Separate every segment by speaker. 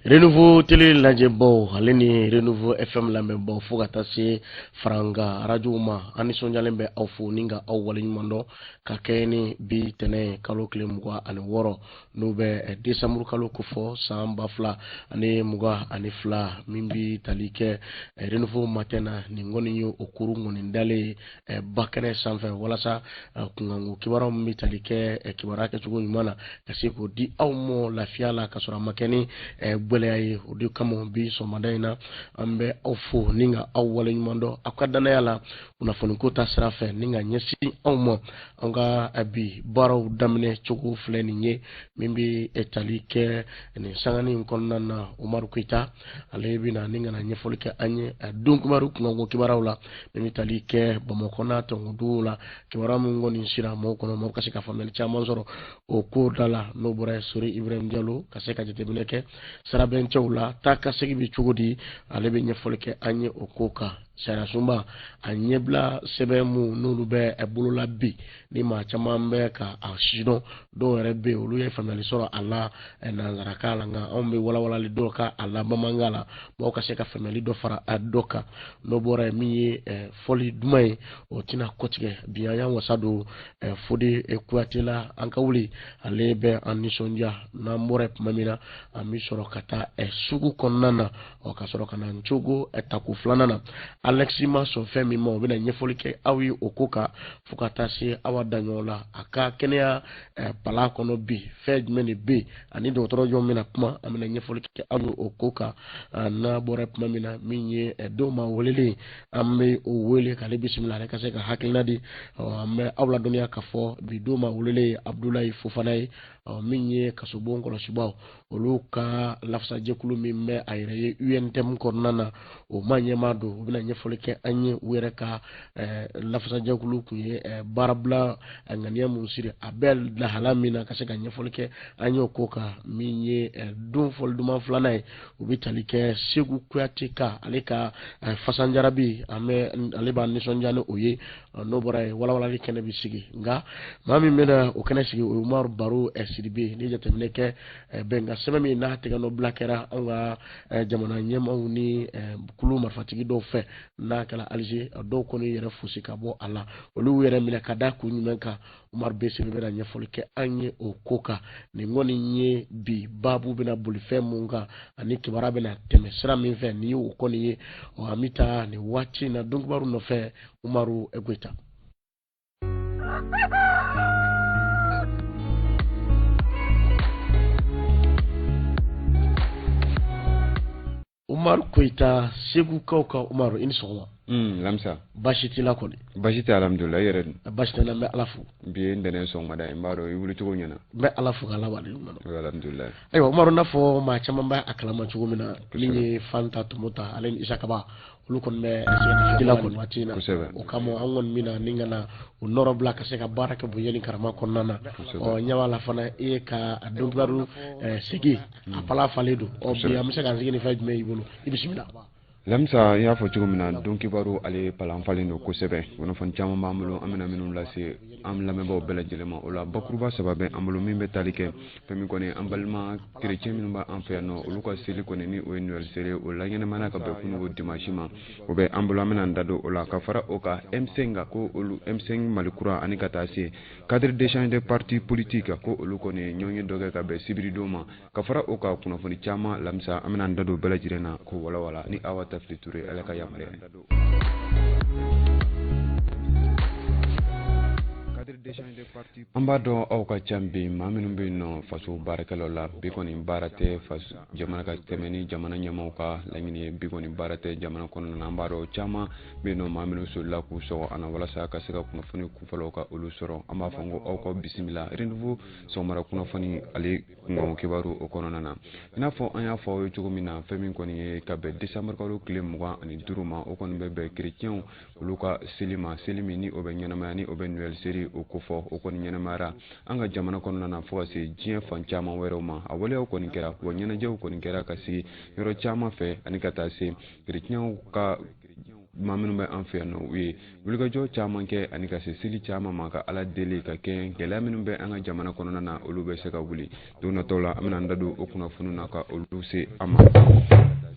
Speaker 1: Renouveau télé lajɛbaw ale ni Renouveau FM lamɛnbaw, fo ka taa se farankan arajow ma, an nisɔndiyalen bɛ aw fo ni ka aw waleɲuman dɔn ka kɛɲɛ ni bi tɛnɛ kalo tile 26, n'o bɛ desanburu kalo kofɔ san 2022, min bɛ tali kɛ Renouveau matin na. Nin kɔni ye o kuru ŋɔni dalen ye ba kɛnɛ sanfɛ, walasa kunkanko kibaruyaw min bɛ tali kɛ kibaruya kɛcogo ɲuman na, ka se k'o di aw ma lafiya la, ka sɔrɔ a ma kɛ ni gwɛlɛya ye. O de kama bi sɔgɔmada in na, an bɛ aw fo ni ka aw waleɲuman dɔn aw ka danaya la kunnafoniko ta sira fɛ, ni ka ɲɛsin anw ma. An ka bi baaraw daminɛ cogo filɛ nin ye, min bɛ tali kɛ nin sanganin in kɔnɔna na. Umaru Keyita, ale bɛna ni ka na ɲɛfɔli kɛ an ye don kibaru kunkanko kibaruyaw la, min bɛ tali kɛ Bamakɔ n'a tɔnkuduguw la, kibaruya min kɔni sira mɔgɔw kɔnɔ, mɔgɔw ka se ka faamuyali caman sɔrɔ o ko da la. N'o bɔra yen, Sori Ibrahim Jalo ka se ka jateminɛ kɛ sirabɛncɛw la, taa ka segin bɛ cogo di, ale bɛ ɲɛfɔli kɛ an ye o ko kan. Sariyasunba a ɲɛbila sɛbɛn mun n'olu bɛ bolola bi, ni maa caman bɛ ka a sidɔn, dɔw yɛrɛ bɛ yen, olu ye faamuyali sɔrɔ a la nanzarakan la, nka anw bɛ walawalali dɔw kɛ a la bamanankan la, mɔgɔw ka se ka faamuyali dɔ fara a dɔ kan. N'o bɔra yen, min ye fɔli duman ye, o tɛna kɔtigɛ. Bi an y'an wasa don Fode Kuyate la, an ka wuli, ale bɛ an nisɔndiya. N'an bɔra yen tuma min na, an bɛ sɔrɔ ka taa sugu kɔnɔna na, ɔ ka sɔrɔ ka na Ncogo tako filanan na. Alexi ma sɔn fɛn min ma, o bɛna ɲɛfɔli kɛ aw ye o ko kan, fo ka taa se Awa Daɲɔ la, a ka kɛnɛya pala kɔnɔ bi, fɛn jumɛn de bɛ yen, ani dɔgɔtɔrɔ jɔn bɛna kuma, an bɛna ɲɛfɔli kɛ aw ye o ko kan. N'a bɔra tuma min na, min ye don maa welelen, an bɛ o wele k'ale bisimila, ale ka se ka hakilina di. An bɛ aw ladɔnniya k'a fɔ bi don maa welelen ye Abudulayi Fofana ye, min ye kasobon kɔlɔsibaw olu ka lafasajɛkulu min bɛ a yɛrɛ ye UNTM kɔnɔna na, o ma ɲɛmaa don. U bɛna ɲɛfɔli kɛ an ye u yɛrɛ ka lafasajɛkulu kun ye baarabila ŋaniya mun siri, a bɛ lahala min na, ka se ka ɲɛfɔli kɛ an ye o ko kan. Min ye don fɔli duman filanan ye, o bɛ tali kɛ Segu Kuyate ka ale ka fasanjarabi, an bɛ ale b'an nisɔndiya ni o ye. N'o bɔra yen, walawalali kɛnɛ bɛ sigi, nka maa min bɛna o kɛnɛ sigi, o ye Umaru Baro Sidibe. Ni jateminɛ kɛ bɛnkan sɛbɛn min n'a tɛgɛ nɔ bila kɛra anw ka jamana ɲɛmaaw ni kulu marifatigi dɔw fɛ, n'a kɛra Alize, dɔw kɔni yɛrɛ fosi ka bɔ a la, olu yɛrɛ minɛ ka da kun jumɛn kan, Umaru B Sidibe bɛna ɲɛfɔli kɛ an ye o ko kan. Nin kɔni ye bi baabu bɛna boli fɛn mun kan, ani kibaruya bɛna tɛmɛ sira min fɛ, nin ye o kɔni ye. Ɔ, an bɛ taa nin waati in na don kibaru nɔfɛ, Umaru Goyita. Umaru Koyita, Segukaw ka Umaru, i ni sɔgɔma.
Speaker 2: Lamisa.
Speaker 1: Baasi t'i la kɔni?
Speaker 2: Baasi tɛ, alhamdulilah. I yɛrɛ dun?
Speaker 1: Baasi tɛ n na, n bɛ Ala fo.
Speaker 2: Bi ye ntɛnɛn sɔgɔmada ye, n b'a dɔn i wulicogo ɲɛna.
Speaker 1: N bɛ Ala fo k'Ala waleɲuman dɔn.
Speaker 2: Alhamdulilah.
Speaker 1: Ayiwa Umaru, n'a fɔ maa caman b'a a kalama cogo min na, min ye Fanta Tɔmɔta ale ni Isa Kaba, olu kɔni bɛ sɛgɛnnafiɲɛ la kɔni waati in na. O kama an kɔni bɛna ni ka na o nɔrɔ bila ka se ka baara kɛ bonya ni karama kɔnɔna na. Ɔ, ɲɛ b'a la fana, i ye ka don kibaru sigi a pala falen don. Ɔ, bi an bɛ se k'an sigi ni fɛn jumɛn y'i bolo? I bisimila.
Speaker 2: Lamisa, i y'a fɔ cogo min na, don kibaru ale palan falen don kosɛbɛ. Kunnafoni caman b'an bolo, an bɛna minnu lase an lamɛnbaaw bɛɛ lajɛlen ma. O la bakuruba saba bɛ an bolo, min bɛ tali kɛ fɛn min kɔni, an balima kerecɛn minnu b'an fɛ yan nɔ, olu ka seli kɔni, ni o ye Noël seli, o laɲɛnamana ka bɛn kununko dimanche ma, o bɛ an bolo, an bɛna an da don o la. Ka fara o kan, M5 kan, ko olu M5 Mali kura ani ka taa se cadre d'échange des partis politiques, ko olu kɔni ye ɲɔgɔn ye dɔ kɛ ka bɛn sibiridon ma. Ka fara o kan, kunnafoni caman, Lamisa, an bɛna an da don bɛɛ lajɛlen na ko walawala ni Awa Tafili Ture, ale ka yamaruya ye. An b'a dɔn aw ka ca bi, maa minnu bɛ yen nɔ faso baarakɛlaw la, bi kɔni baara tɛ faso jamana ka tɛmɛ ni jamana ɲɛmaaw ka laɲini ye, bi kɔni baara tɛ jamana kɔnɔna na. An b'a dɔn caman bɛ yen nɔ, maa minnu solila k'u sɔgɔ an na walasa ka se ka kunnafoni kunfɔlɔw ka olu sɔrɔ. An b'a fɔ ko aw ka bisimila Renouveau sɔgɔmada kunnafoni ale kunkanko kibaru o kɔnɔna na. I n'a fɔ an y'a fɔ aw ye cogo min na, fɛn min kɔni ye ka bɛn décembre kalo tile 25 ma, o kɔni bɛ bɛn kerecɛnw olu ka seli ma, seli min ni o bɛ ɲɛnamaya, ni o bɛ Noël seli o kofɔ, o kɔni ɲɛnamayara an ka jamana kɔnɔna na fo ka se diɲɛ fan caman wɛrɛw ma. A waleyaw kɔni kɛra, wa ɲɛnajɛw kɔni kɛra ka sigi yɔrɔ caman fɛ ani ka taa se kerecɛnw ka maa minnu bɛ an fɛ yan nɔ, u ye wulikajɔ caman kɛ ani ka se seli caman ma ka Ala deli ka kɛ gɛlɛya minnu bɛ an ka jamana kɔnɔna na, olu bɛ se ka wuli. Don nataw la, an bɛna an da don o kunnafoniw na ka olu se an ma.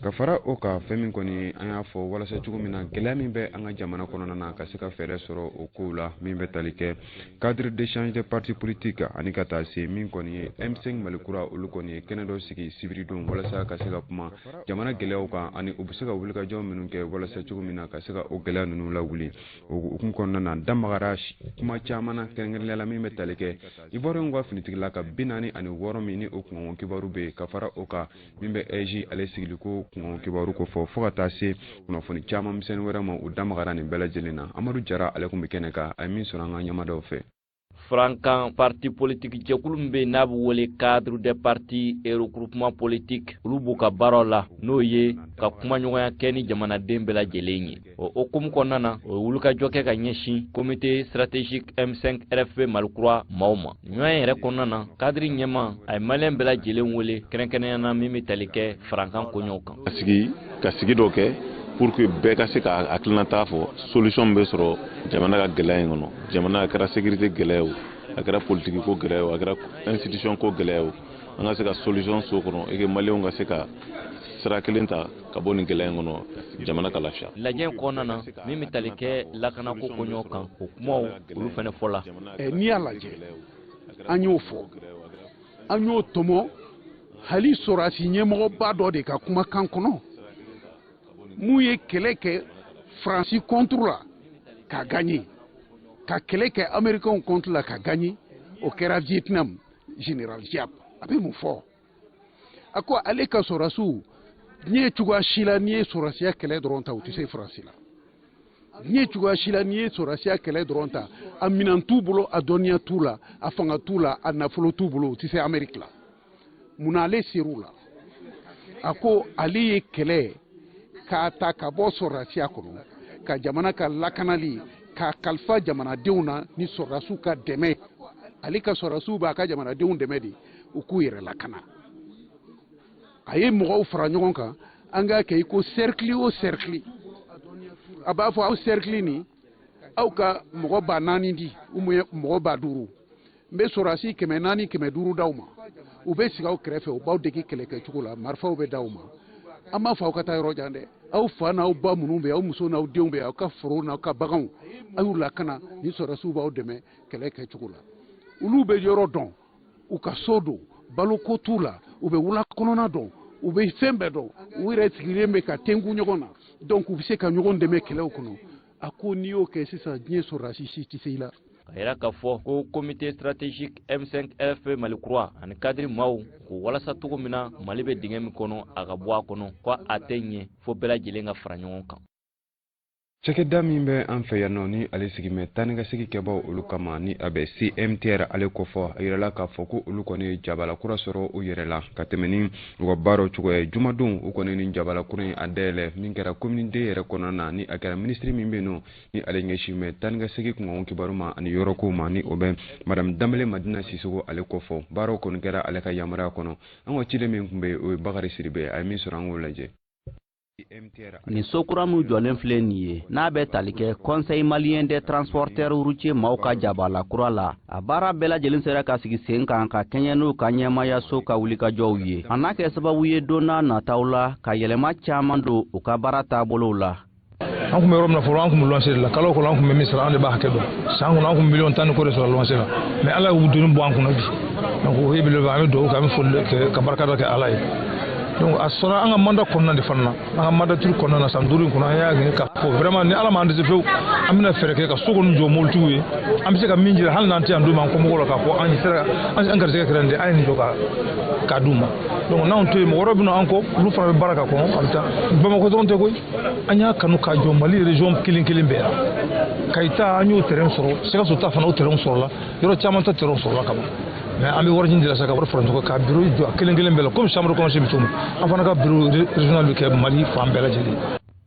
Speaker 2: Ka fara o kan, fɛn min kɔni an y'a fɔ walasa cogo min na gɛlɛya min bɛ an ka jamana kɔnɔna na, ka se ka fɛɛrɛ sɔrɔ o kow la, min bɛ tali kɛ cadre d'échange des partis politiques ani ka taa se min kɔni ye M5 Mali kura, olu kɔni ye kɛnɛ dɔ sigi sibiridon walasa ka se ka kuma jamana gɛlɛyaw kan ani u bɛ se ka wulikajɔ minnu kɛ walasa cogo min na ka se ka o gɛlɛya ninnu lawuli. O hukumu kɔnɔna na, da magara kuma caman na, kɛrɛnkɛrɛnnenya la min bɛ tali kɛ Ivoiriyɛnw ka finitigila ka 46 min ni o kunkanko kibaru bɛ yen, ka fara o kan min bɛ AIGE ale sigiliko kunkanko kibaru ko fɔ, fo ka taa se kunnafoni caman misɛnnin wɛrɛ ma. U da magara nin bɛɛ lajɛlen na. Amadu Jara, ale tun bɛ kɛnɛ kan, a ye min sɔrɔ an ka ɲɛmadaw fɛ.
Speaker 3: Farankan parti politique jɛkulu min bɛ yen n'a bɛ wele Cadre des partis et regroupement politique, olu b'u ka baaraw la, n'o ye ka kumaɲɔgɔnya kɛ ni jamanaden bɛɛ lajɛlen ye. O hukumu kɔnɔna na, o ye wulikajɔ kɛ ka ɲɛsin Comité stratégique M5 RFP Mali kura maaw ma. Ɲɔgɔn yɛrɛ kɔnɔna na, cadre ɲɛma a ye maliyɛn bɛɛ lajɛlen wele, kɛrɛnkɛrɛnnenya na min bɛ tali kɛ farankan koɲɛw kan.
Speaker 4: Ka sigi ka sigi dɔ kɛ pour que bɛɛ ka se ka hakilinata fɔ, solution min bɛ sɔrɔ jamana ka gɛlɛya in kɔnɔ. Jamana, a kɛra sécurité gɛlɛya o, a kɛra politique ko gɛlɛya o, a kɛra institution ko gɛlɛya o, an ka se ka solution so kɔnɔ et que maliyɛnw ka se ka sira kelen ta ka bɔ nin gɛlɛya in kɔnɔ, jamana ka lafiya.
Speaker 3: Lajɛ kɔnɔna na, min bɛ tali kɛ lakanako koɲɛw kan, o kumaw olu fana fɔla.
Speaker 5: N'i y'a lajɛ, an y'o fɔ, an y'o tɔmɔ hali sɔrɔdasi ɲɛmɔgɔba dɔ de ka kumakan kɔnɔ, mun ye kɛlɛ kɛ Faransi contre la ka gagner, ka kɛlɛ kɛ Américains contre la ka gagner, o kɛra Vietnam, général Giap. A bɛ mun fɔ? A ko ale ka sɔrɔdasiw, diɲɛ cogoya si la, n'i ye sɔrɔdasiya kɛlɛ dɔrɔn ta, u tɛ se Faransi la. Diɲɛ cogoya si la, n'i ye sɔrɔdasiya kɛlɛ dɔrɔn ta, a minɛn t'u bolo, a dɔnniya t'u la, a fanga t'u la, a nafolo t'u bolo, u tɛ se Amérique la. Munna ale ser'u la? A ko ale ye kɛlɛ k'a ta ka bɔ sɔrɔdasiya kɔnɔ, ka jamana ka lakanali k'a kalifa jamanadenw na ni sɔrɔdasiw ka dɛmɛ. Ale ka sɔrɔdasiw b'a ka jamanadenw dɛmɛ de u k'u yɛrɛ lakana. A ye mɔgɔw fara ɲɔgɔn kan, an k'a kɛ i ko cercle o cercle. A b'a fɔ aw cercle nin, aw ka mɔgɔ 4000 di ou bien mɔgɔ 5000, n bɛ sɔrɔdasi 400, 500 d'aw ma, u bɛ sigi aw kɛrɛfɛ, u b'aw dege kɛlɛkɛcogo la, marifaw bɛ d'aw ma. An b'a fɔ aw ka taa yɔrɔ jan dɛ, aw fa n'aw ba minnu bɛ, aw muso n'aw denw bɛ, aw ka foro n'aw ka baganw, aw y'u lakana ni sɔrɔdasiw b'aw dɛmɛ kɛlɛ kɛcogo la. Olu bɛ yɔrɔ dɔn, u ka so don, baloko t'u la, u bɛ wula kɔnɔna dɔn, u bɛ fɛn bɛɛ dɔn, u yɛrɛ sigilen bɛ ka tenku ɲɔgɔn na, donc u bɛ se ka ɲɔgɔn dɛmɛ kɛlɛw kɔnɔ. A ko n'i y'o kɛ sisan, diɲɛ sɔrɔdasi si tɛ se i la.
Speaker 3: Ka yira k'a fɔ ko Comité stratégique M5 RFP Mali kura ani cadre maaw ko walasa cogo min na Mali bɛ dingɛ min kɔnɔ, a ka bɔ a kɔnɔ, ko a tɛ ɲɛ fo bɛɛ lajɛlen ka fara ɲɔgɔn kan.
Speaker 2: Cakɛda min bɛ an fɛ yan nɔ, ni ale sigi mɛ taa ni ka segin kɛbaw olu kama, ni a bɛ CMTR ale kofɔ, a yirala k'a fɔ ko olu kɔni ye jabala kura sɔrɔ u yɛrɛ la ka tɛmɛ ni u ka baaraw cogoya ye. Jumadon, u kɔni ni jabala kura in a dayɛlɛ min kɛra commune D yɛrɛ kɔnɔna na, ni a kɛra minisiri min bɛ yen nɔ, ni ale ɲɛsin bɛ taa ni ka segin kunkanko kibaru ma ani yɔrɔkow ma, ni o bɛ madame Danbele Madina Sisoko ale kofɔ. Baaraw kɔni kɛra ale ka yamaruya kɔnɔ. An ka ciden min tun bɛ yen, o ye Bakari Sidibe, a ye min sɔrɔ, an k'o lajɛ.
Speaker 6: Nin so kura min jɔlen filɛ nin ye, n'a bɛ tali kɛ Conseil malien des transporteurs routiers maaw ka jabala kura la, a baara bɛɛ lajɛlen sera ka sigi sen kan ka kɛɲɛ n'u ka ɲɛmayaso ka wulikajɔw ye. A n'a kɛ sababu ye don n'a nataw la ka yɛlɛma caman don u ka baara taabolow la.
Speaker 7: An tun bɛ yɔrɔ min na fɔlɔ, an tun bɛ luwanse de la. Kalo o kalo, an tun bɛ min sara, an de b'a hakɛ dɔn. San kɔnɔ, an tun bɛ miliyɔn 10 ni kɔ de sɔrɔ luwanse la, mais Ala y'u doni bɔ an kunna bi. Donc o ye belebeleba, an bɛ dugawu kɛ, an bɛ foli kɛ, ka barikada kɛ Ala ye. Donc a sɔrɔ an ka mandat kɔnɔna de fana na, an ka mandature kɔnɔna na, san 5 in kɔnɔ, an y'a ɲini k'a fɔ vraiment, ni Ala m'an dɛsɛ fewu, an bɛna fɛɛrɛ kɛ ka so kɔni jɔ mobilitigiw ye. An bɛ se ka min jira, hali n'an tɛ yan don min, an kɔmɔgɔw la k'a fɔ an sera an garisɛgɛ kɛra nin de, an ye nin jɔ k'a d'u ma. Donc n'anw to yen, mɔgɔ wɛrɛw bɛ na an kɔ, olu fana bɛ baara k'a kɔnɔ, a bɛ taa. Bamakɔ dɔrɔn tɛ koyi, an y'a kanu k'a jɔ Mali région kelen kelen bɛɛ la. Kayita, an y'o terrain sɔrɔ, Sikaso ta fana o terrain sɔrɔla, yɔrɔ caman ta terrain sɔrɔla ka ban. Mais an bɛ wari ɲini de la sa, ka wari fara ɲɔgɔn kan, ka bureau jɔ a kelen kelen bɛɛ la, komi chambre de commerce bɛ cogo min, an fana ka bureau régional bɛ kɛ Mali fan bɛɛ lajɛlen.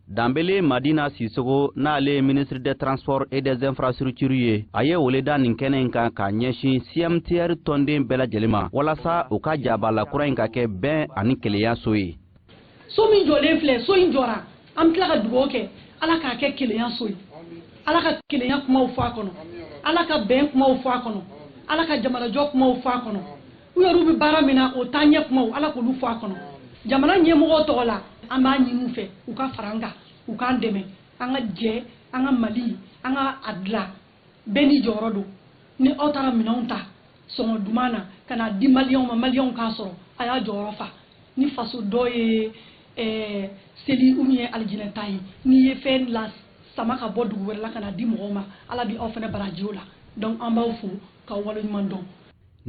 Speaker 6: Danbele Madina Sisoko, n'ale ye ministre des Transports et des Infrastructures ye, a ye wele da nin kɛnɛ in kan k'a ɲɛsin CMTR tɔnden bɛɛ lajɛlen ma walasa u ka jabala kura in ka kɛ bɛn ani kelenya so ye.
Speaker 8: So min jɔlen filɛ, so in jɔra, an bɛ tila ka dugawu kɛ. Ala k'a kɛ kelenya so ye. Ala ka kelenya kumaw fɔ a kɔnɔ. Ala ka bɛn kumaw fɔ a kɔnɔ. Ala ka jamanajɔ kumaw fɔ a kɔnɔ. U yɛrɛw bɛ baara min na, o taaɲɛ kumaw, Ala k'olu fɔ a kɔnɔ. Jamana ɲɛmɔgɔw tɔgɔ la, an b'a ɲini u fɛ, u ka fara an kan, u k'an dɛmɛ, an ka jɛ an ka Mali, an ka a dilan. Bɛɛ n'i jɔyɔrɔ don. Ni aw taara minɛnw ta sɔngɔ duman na ka n'a di Maliyɛnw ma, Maliyɛnw k'a sɔrɔ, a y'a jɔyɔrɔ fa. Ni faso dɔ ye seli ou bien alijinɛ ta ye, n'i ye fɛn la sama ka bɔ dugu wɛrɛ la ka n'a di mɔgɔw ma, Ala bɛ aw fana baraji o la. Donc an b'aw fo k'aw waleɲuman dɔn.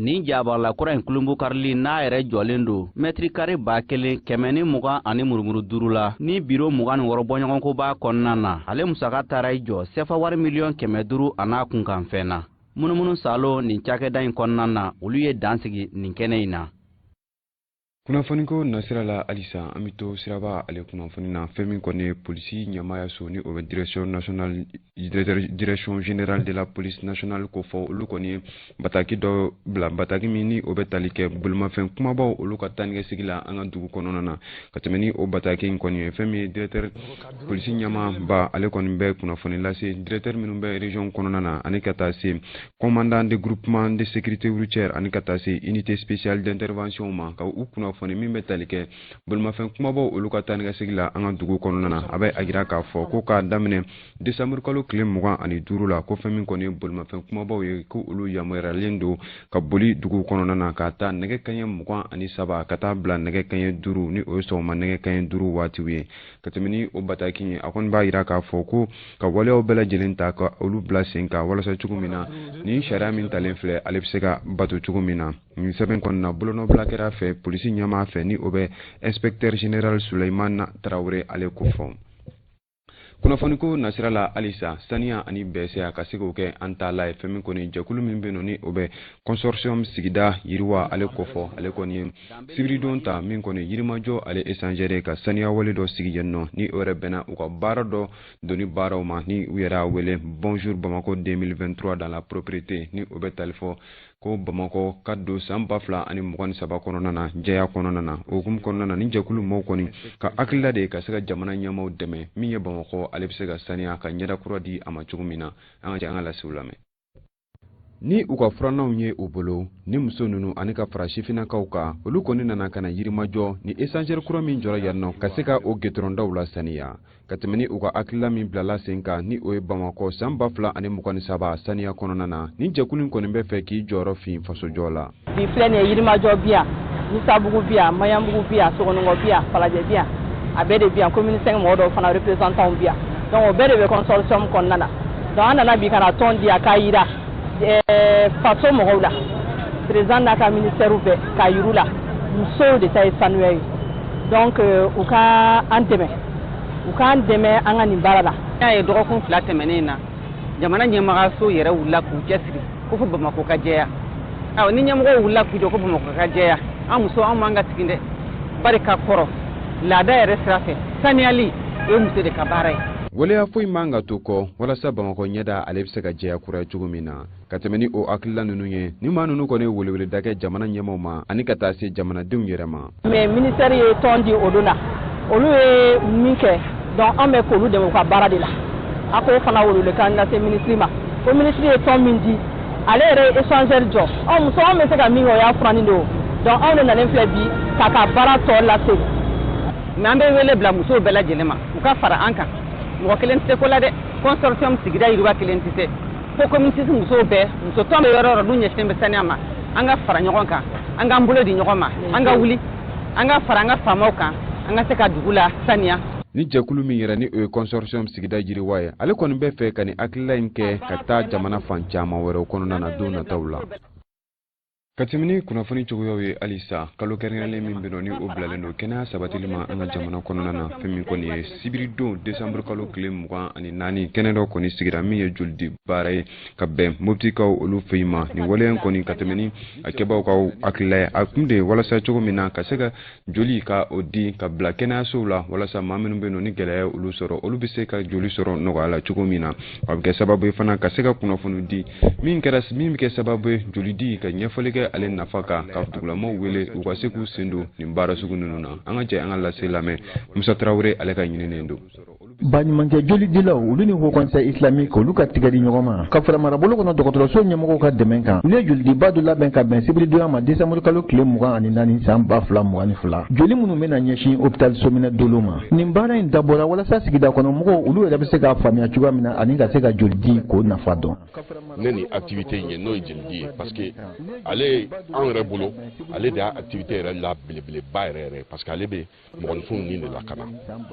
Speaker 6: Nin jabarala kura in kulunbukarili n'a yɛrɛ jɔlen don mɛtiri kare 1120 ani murumuru 5 la, ni biro 26 bɔɲɔgɔnko b'a kɔnɔna na, ale musaka taara i jɔ sefa wari miliyɔn 500 a n'a kunkanfɛn na. Munumunu salo nin cakɛda in kɔnɔna na, olu ye dan sigi nin kɛnɛ in na.
Speaker 2: Kunnafoniko nasira la halisa, an bɛ to siraba ale kunnafoni na. Fɛn min kɔni ye polisi ɲɛmaaya so, ni o bɛ direction nationale, direction générale de la police nationale ko fɔ, olu kɔni ye bataki dɔ bila, bataki min ni o bɛ tali kɛ bolimafɛn kumabaw olu ka taa ni ka segin la an ka dugu kɔnɔna na. Ka tɛmɛ ni o bataki in kɔni ye, fɛn min ye directeur polisi ɲɛmaaba, ale kɔni bɛ kunnafoni lase directeur minnu bɛ région kɔnɔna na, ani ka taa se commandant de groupement de sécurité routière, ani ka taa se unité spéciale d'intervention ma, ka u kunnafoni min bɛ tali kɛ bolimafɛn kumabaw olu ka taa ni ka segin la an ka dugu kɔnɔna na. A bɛ a jira k'a fɔ ko k'a daminɛ décembre kalo tile 25 la, ko fɛn min kɔni ye bolimafɛn kumabaw ye, ko olu yamaruyalen don ka boli dugu kɔnɔna na k'a ta nɛgɛ kaɲɛ 23 ka taa bila nɛgɛ kaɲɛ 5, ni o ye sɔgɔma nɛgɛ kaɲɛ 5 waatiw ye. Ka tɛmɛ ni o bataki ye, a kɔni b'a jira k'a fɔ ko ka waleyaw bɛɛ lajɛlen ta ka olu bila sen kan, walasa cogo min na ni sariya min talen filɛ, ale bɛ se ka bato cogo min na. Nin sɛbɛn kɔni na, bolonɔbila kɛra fɛ polisi ɲɛmaa fɛ, ni o bɛ inspecteur général Suleiman Tarawele ale ko fɔ. Kunnafoniko nasira la halisa, saniya ani bɛsɛya ka se k'o kɛ an ta la ye. Fɛn min kɔni jɛkulu min bɛ yen nɔ, ni o bɛ consortium sigida yiriwa ale kofɔ, ale kɔni ye sibiridon ta min kɔni Yirimajɔ ale échangeur ka saniya wale dɔ sigi yen nɔ, ni o yɛrɛ bɛnna u ka baara dɔ doni baaraw ma, ni u yɛrɛ y'a wele Bonjour Bamako 2023 dans la propreté, ni o bɛ tali fɔ ko Bamakɔ ka don san 2023 kɔnɔna na jɛya kɔnɔna na. O hukumu kɔnɔna na, ni jɛkulu maaw kɔni ka hakilila de ye ka se ka jamana ɲɛmaaw dɛmɛ, min ye Bamakɔ ale bɛ se ka saniya ka ɲɛda kura di a ma cogo min na. An ka jɛ an ka lasiw lamɛn. Ni u ka furananw ye u bolo, ni muso ninnu ani ka fara sifinnakaw kan, olu kɔni nana ka na Yirimajɔ ni échangeur kura min jɔra yan nɔ, ka se ka o gitɔrɔndaw la saniya. Ka tɛmɛ ni u ka hakilila min bilala sen kan, ni o ye Bamakɔ san 2023 saniya kɔnɔna na, ni jɛkulu in kɔni bɛ fɛ k'i jɔyɔrɔ fin fasojɔ la.
Speaker 9: Bi filɛ nin ye, Yirimajɔ bi yan, Misabugu bi yan, Maɲanbugu bi yan, Sogonikɔ bi yan, Falajɛ bi yan, a bɛɛ de bi yan. Commune 5 mɔgɔ dɔw fana représentant bi yan. Donc o bɛɛ de bɛ consortium kɔnɔna na. Donc an nana bi ka na tɔn di yan k'a yira faso mɔgɔw la, président n'a ka ministère bɛɛ, k'a yir'u la musow de ta ye sanuya ye. Donc u ka an dɛmɛ, u k'an dɛmɛ an ka nin baara la.
Speaker 10: Y'a ye dɔgɔkun 2 tɛmɛnen na, jamana ɲɛmɔgɔso yɛrɛ wulila k'u cɛsiri ko fo Bamakɔ ka jɛya. Ayiwa, ni ɲɛmɔgɔw wulila k'u jɔ ko Bamakɔ ka jɛya, an muso an man ka sigi dɛ, bari ka kɔrɔ laada yɛrɛ sira fɛ, saniyali o ye muso de ka baara ye.
Speaker 2: Waleya foyi man ka to kɔ walasa Bamakɔ ɲɛda ale bɛ se ka jɛya kura cogo min na. Ka tɛmɛ ni o hakilila ninnu ye, ni maa ninnu kɔni ye weleweleda kɛ jamana ɲɛmaaw ma ani ka taa se jamanadenw yɛrɛ ma.
Speaker 9: Mais ministère ye tɔn di olu la, olu ye min kɛ, donc an bɛ k'olu dɛmɛ u ka baara de la. A k'o fana welewelekan lase ministre ma ko ministre ye tɔn min di, ale yɛrɛ ye échangeur jɔ, ɔ muso anw bɛ se ka min kɛ, o y'a furanni de o. Donc anw de nalen filɛ bi k'a ka baara tɔ lase.
Speaker 10: Mais an bɛ wele bila musow bɛɛ lajɛlen ma, u ka fara an kan. Mɔgɔ kelen tɛ se ko la dɛ, consortium sigida yiriwa kelen tɛ se fo commune 6 musow bɛɛ, muso tɔn bɛ yɔrɔ o yɔrɔ n'u ɲɛsinnen bɛ saniya ma, an ka fara ɲɔgɔn kan, an k'an bolo di ɲɔgɔn ma, an ka wuli, an ka fara an ka faamaw kan, an ka se ka dugu la saniya.
Speaker 2: Ni jɛkulu min yɛrɛ ni o ye consortium sigida yiriwa ye, ale kɔni bɛ fɛ ka nin hakilila in kɛ ka taa jamana fan caman wɛrɛw kɔnɔna na don nataw la. Ka tɛmɛ ni kunnafoni cogoyaw ye halisa, kalo kɛrɛnkɛrɛnlen min bɛ nɔ, ni o bilalen don kɛnɛya sabatili ma an ka jamana kɔnɔna na, fɛn min kɔni ye sibiridon décembre kalo tile 24, kɛnɛ dɔ kɔni sigira min ye jolidi baara ye ka bɛn Moptikaw olu fɛ yen ma. Nin waleya in kɔni, ka tɛmɛ ni a kɛbaaw ka hakilila ye, a kun de ye walasa cogo min na ka se ka joli ka o di ka bila kɛnɛyasow la, walasa maa minnu bɛ yen nɔ ni gɛlɛya ye olu sɔrɔ, olu bɛ se ka joli sɔrɔ nɔgɔya la cogo min na. A bɛ kɛ sababu ye fana ka se ka kunnafoni di min kɛra min bɛ kɛ sababu ye joli di ka ɲɛfɔli kɛ. kosɛbɛ ale nafa kan, ka dugulamaw wele u ka se k'u sen don nin baara sugu ninnu na. An ka jɛ an ka lase lamɛn. Musa Tarawele ale ka ɲininen don.
Speaker 11: Baɲumankɛ jolidilaw, olu ni Haut Conseil islamique, olu ka tigɛ di ɲɔgɔn ma ka fara marabolo kɔnɔ dɔgɔtɔrɔso ɲɛmɔgɔw ka dɛmɛ kan, olu ye jolidiba dɔ labɛn ka bɛn sibiridon ma, desanburu kalo tile 24 san 2022, joli minnu bɛna ɲɛsin hôpital Sominɛ Dolo ma. Nin baara in dabɔra walasa sigida kɔnɔ mɔgɔw, olu yɛrɛ bɛ se k'a faamuya cogoya min na ani ka se ka joli di k'o nafa dɔn.
Speaker 12: Ne ni activité in ye, n'o ye jolidi ye, parce que ale anw yɛrɛ bolo, ale de y'a activité yɛrɛ la belebeleba yɛrɛ yɛrɛ, parce que ale bɛ mɔgɔninfinw ni de lakana.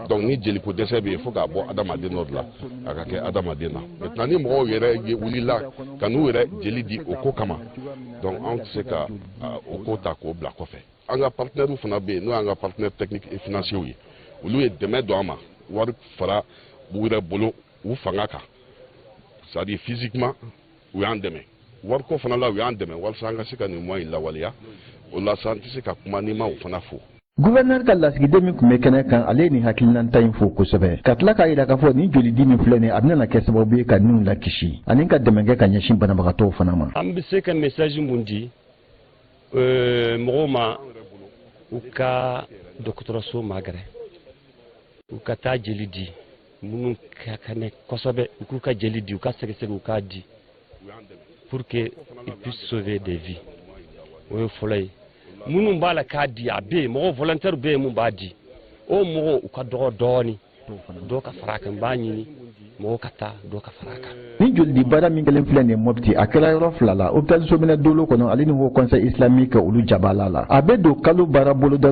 Speaker 12: Donc ni jeliko dɛsɛ bɛ yen, fo k'a bɔ adamaden dɔ de la a ka kɛ adamaden na. Maintenant ni mɔgɔw yɛrɛ wulila ka n'u yɛrɛ jeli di o ko kama, donc anw tɛ se ka o ko ta k'o bila kɔfɛ. An ka partenaires fana bɛ yen, n'o y'an ka partenaires techniques et financiers ye, olu ye dɛmɛ don an ma, wari fara u yɛrɛ bolo u fanga kan, c'est à dire physiquement u y'an dɛmɛ, wariko fana la u y'an dɛmɛ, walasa an ka se ka nin moyen in lawaleya. O la sa, an tɛ se ka kuma n'i ma o fana fo.
Speaker 11: Gouverneur ka lasigiden min tun bɛ kɛnɛ kan, ale ye nin hakilinata in fo kosɛbɛ, ka tila k'a jira k'a fɔ nin jolidi min filɛ nin ye, a bɛna kɛ sababu ye ka niw lakisi ani ka dɛmɛ kɛ ka ɲɛsin banabagatɔw fana ma.
Speaker 13: An bɛ se ka message mun di mɔgɔw ma? U ka dɔgɔtɔrɔso magɛrɛ, u ka taa jeli di. Minnu ka kɛnɛ kosɛbɛ, u k'u ka jeli di, u ka sɛgɛsɛgɛ, u k'a di pour que ils puissent sauver des vies. O ye fɔlɔ ye. Minnu b'a la k'a di, a bɛ yen, mɔgɔ volontaire bɛ yen mun b'a di, o mɔgɔw u ka dɔgɔ dɔɔni, dɔw ka fara a kan. N b'a ɲini mɔgɔw ka taa, dɔw ka fara a kan.
Speaker 11: Ni jolidi baara min kɛlen filɛ nin ye Mɔpiti, a kɛra yɔrɔ fila la, hôpital Sominɛ Dolo kɔnɔ ale ni Haut Conseil islamique, olu jabala la. A bɛ don kalo baara boloda.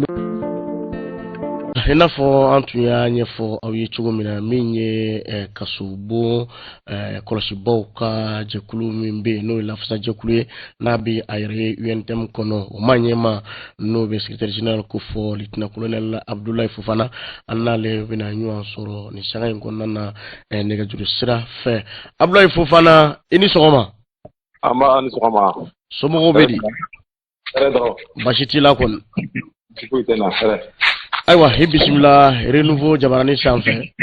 Speaker 1: I n'a fɔ an tun y'a ɲɛfɔ aw ye cogo min na, min ye kasobon kɔlɔsibaw ka jɛkulu min bɛ yen, n'o ye lafasajɛkulu ye, n'a bɛ a yɛrɛ ye UNTM kɔnɔ, o ma ɲɛma n'o bɛ secrétaire général ko fɔ, lieutenant colonel Abdoulaye Fofana, an n'ale bɛna ɲɔgɔn sɔrɔ nin sanga in kɔnɔna na nɛgɛjuru sira fɛ. Abdoulaye Fofana, i ni sɔgɔma.
Speaker 14: An b'a ni sɔgɔma.
Speaker 1: Somɔgɔw bɛ di? Basi t'i la kɔni?
Speaker 14: Foyi tɛ na, hɛrɛ.
Speaker 1: Ayiwa, i bisimila Renouveau jabarani sanfɛ.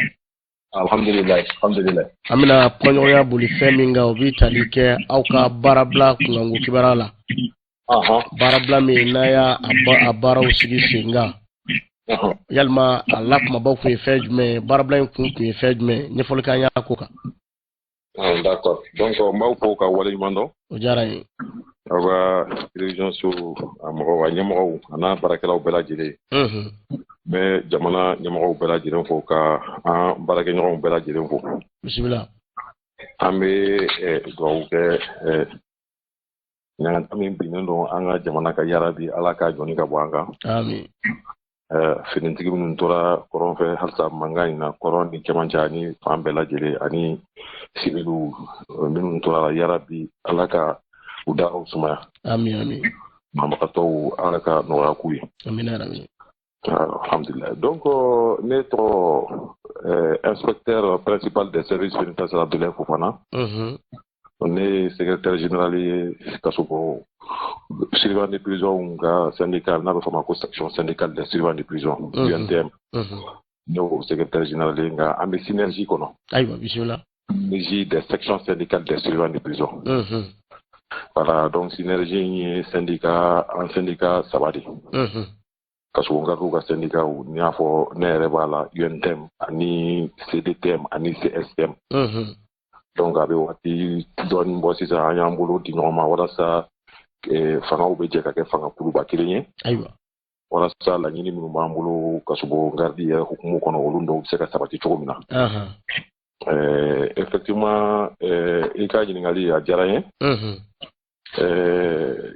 Speaker 14: Alhamdulilayi, alhamdulilayi.
Speaker 1: An bɛna kumaɲɔgɔnya boli fɛn min kan, o bɛ tali kɛ aw ka baarabila kunkanko kibaruya la, baarabila min n'a y'a a baaraw sigi sen kan. Yalima a la kumabaw kun ye fɛn jumɛn ye? Baarabila in kun tun ye fɛn jumɛn ye? Ɲɛfɔli k'an y'a ko kan.
Speaker 14: D'accord, donc n b'aw fo ka waleɲuman dɔn.
Speaker 1: O diyara n ye.
Speaker 14: Aw ka télévision so a mɔgɔw, a ɲɛmɔgɔw, a n'a baarakɛlaw bɛɛ lajɛlen. N bɛ jamana ɲɛmɔgɔw bɛɛ lajɛlen fo, ka an baarakɛɲɔgɔnw bɛɛ lajɛlen fo.
Speaker 1: Bisimila.
Speaker 14: An bɛ dugawu kɛ, ɲangata min binnen don an ka jamana kan, yarabi Ala k'a jɔni ka bɔ an kan.
Speaker 1: Amin.
Speaker 14: Finitigi minnu tora kɔrɔn fɛ halisa mankan in na, kɔrɔn ni cɛmancɛ ani fan bɛɛ lajɛlen, ani siviliw minnu tora la, yarabi Ala ka u da aw sumaya.
Speaker 1: Amin, amin.
Speaker 14: Banabagatɔw, Ala ka nɔgɔya k'u ye.
Speaker 1: Amin yarabi.
Speaker 14: Alhamdulillah. Donc ne tɔgɔ inspecteur principal des services pénitentiaires Abdoulaye Fofana. Ne ye secrétaire général ye kasobon surveillant de prison ka syndicat, n'a bɛ fɔ a ma ko section syndicale des surveillants de prison, UNTM. Ne y'o secrétaire général ye, nka an bɛ synergie kɔnɔ.
Speaker 1: Ayiwa, bisimila.
Speaker 14: Synergie des sections syndicales des surveillants de prison. Voilà, donc synergie in ye syndicat, an syndicat saba de. Kasobon gardiw ka syndicat, n'i y'a fɔ ne yɛrɛ b'a la, UNTM ani CDTM ani CSTM. Donc a bɛ waati dɔɔni bɔ sisan, an y'an bolo di ɲɔgɔn ma walasa fangaw bɛ jɛ ka kɛ fanga kuluba kelen ye. Walasa laɲini minnu b'an bolo kasobon gardi yɛrɛ hukumu kɔnɔ, olu dɔw bɛ se ka sabati cogo min na. Effectivement, i ka ɲininkali a diyara n ye.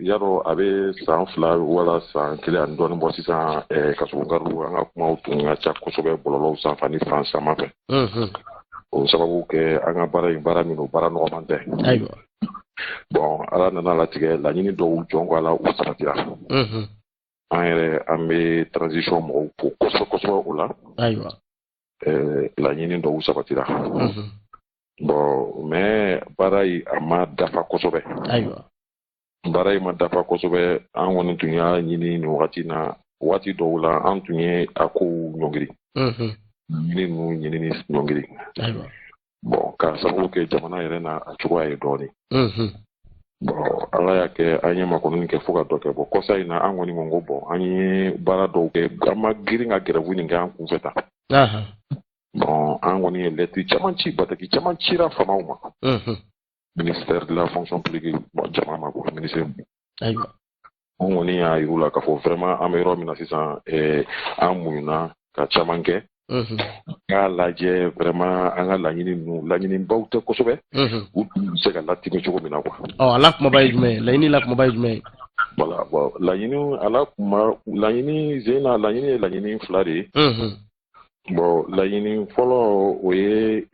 Speaker 14: Yarɔ, a bɛ san 2 wala san 1 ani dɔɔni bɔ sisan, kasobon gardiw, an ka kumaw tun ka ca kosɛbɛ bɔlɔlɔw sanfɛ ani fan caman fɛ. O sababu kɛ an ka baara in, baara min don, baara nɔgɔman tɛ. Bon, Ala nana latigɛ, laɲini dɔw jɔn ko a la, u sabatira. An yɛrɛ, an bɛ transition mɔgɔw fo kosɛbɛ kosɛbɛ o la. Laɲini dɔw sabatira. Bon, mais baara in a ma dafa kosɛbɛ. Baara in ma dafa kosɛbɛ. An kɔni tun y'a ɲini nin wagati na, waati dɔw la an tun ye a kow ɲɔngiri. Ɲini ninnu ɲinini ɲɔngiri. Bon, k'a sababu kɛ jamana yɛrɛ n'a a cogoya ye dɔɔnin. Bon, Ala y'a kɛ an ye makɔnɔni kɛ fo ka dɔ kɛ. Bon, kɔsa in na, an kɔni ko bon, an ye baara dɔw kɛ, an ma girin ka grève nin kɛ an kunfɛ tan. Bon, an kɔni ye lettre caman ci, bataki caman cira faamaw ma. Ministère de la fonction publique, bon, jama ma quoi, ministère. An kɔni y'a yir'u la k'a fɔ vraiment an bɛ yɔrɔ min na sisan, an muɲuna ka caman kɛ. K'a lajɛ vraiment an ka laɲini ninnu, laɲinibaw tɛ kosɛbɛ, u tun bɛ se ka latigɛ cogo min na quoi.
Speaker 1: Ɔ, a la kumaba ye jumɛn ye? Laɲini la kumaba ye jumɛn ye?
Speaker 14: Voilà, bon, laɲini, a la kuma, laɲini zen na, laɲini ye laɲini fila de ye. Bon, laɲini fɔlɔ, o ye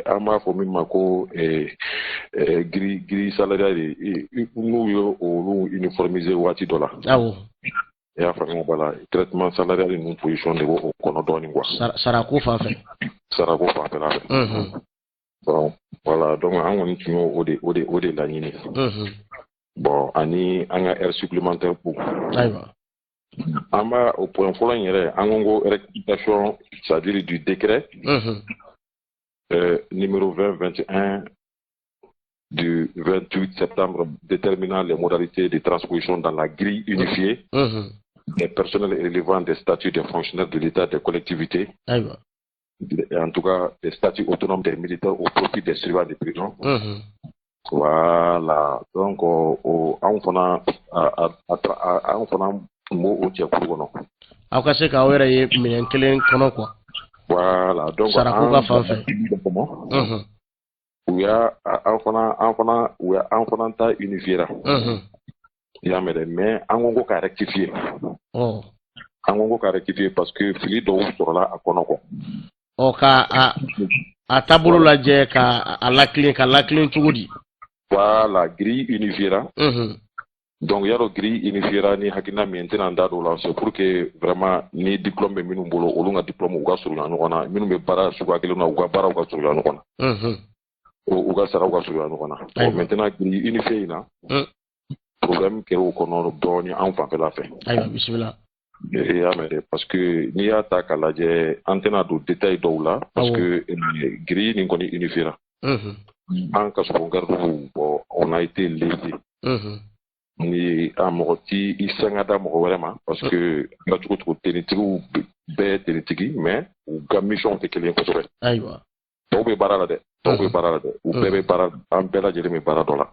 Speaker 14: an b'a fɔ min ma ko grille salariale de, n'u ye olu uniformiser waati dɔ la. I y'a faamuya b'a la, traitement salarial ninnu position de b'o kɔnɔ dɔɔnin quoi.
Speaker 1: Sarako fan fɛ.
Speaker 14: Sarako fanfɛla fɛ. Bon, voilà, donc an kɔni tun y'o o de laɲini. Bon, ani an ka heure supplémentaire ko. An b'a o point fɔlɔ in yɛrɛ, an ko rectification, c'est-à-dire du décret numéro 2021 du 28 septembre déterminant les modalités de transposition dans la grille unifiée des personnels relevant des statuts des fonctionnaires de l'État, des collectivités, en tout cas des statuts autonomes des militaires au profit des surveillants de prison. Voilà. Donc, anw fana anw fana tun b'o o jɛkulu kɔnɔ.
Speaker 1: Aw ka se k'aw yɛrɛ ye minɛn kelen kɔnɔ quoi.
Speaker 14: Voilà. Donc,
Speaker 1: sarako ka fan fɛ.
Speaker 14: U y'a an fana u y'a an fana ta unifier. I y'a mɛn dɛ, mais an ko ka rectifier. An ko ka rectifier parce que fili dɔw sɔrɔla a kɔnɔ quoi.
Speaker 1: Ɔ, ka a taabolo lajɛ ka a lakilen, ka lakilen cogo di?
Speaker 14: Voilà, grille unifiera. Donc yarɔ, grille unifiera ni hakilina min ye, n tɛna n da don o la, c'est pour que vraiment ni diplôme bɛ minnu bolo, olu ka diplôme u ka surunya ɲɔgɔn na, minnu bɛ baara suguya kelen na, u ka baaraw ka surunya ɲɔgɔn na. U ka saraw ka surunya ɲɔgɔn na. Bon, maintenant grille unifiée in na, problème kɛra o kɔnɔ dɔɔni an fanfɛla fɛ.
Speaker 1: Ayiwa, bisimila.
Speaker 14: I y'a mɛn dɛ, parce que n'i y'a ta k'a lajɛ, an tɛna don détail dɔw la, parce que grille nin kɔni unifiera. An kasobon gardiw, bon, on a été lésés. Ni a mɔgɔ ti i sanga da mɔgɔ wɛrɛ ma, parce que a kɛra cogo cogo, tenitigiw bɛɛ tenitigi, mais u ka mission tɛ kelen ye kosɛbɛ. Tɔw bɛ baara la dɛ, tɔw bɛ baara la dɛ, u bɛɛ bɛ baara, an bɛɛ lajɛlen bɛ baara dɔ la.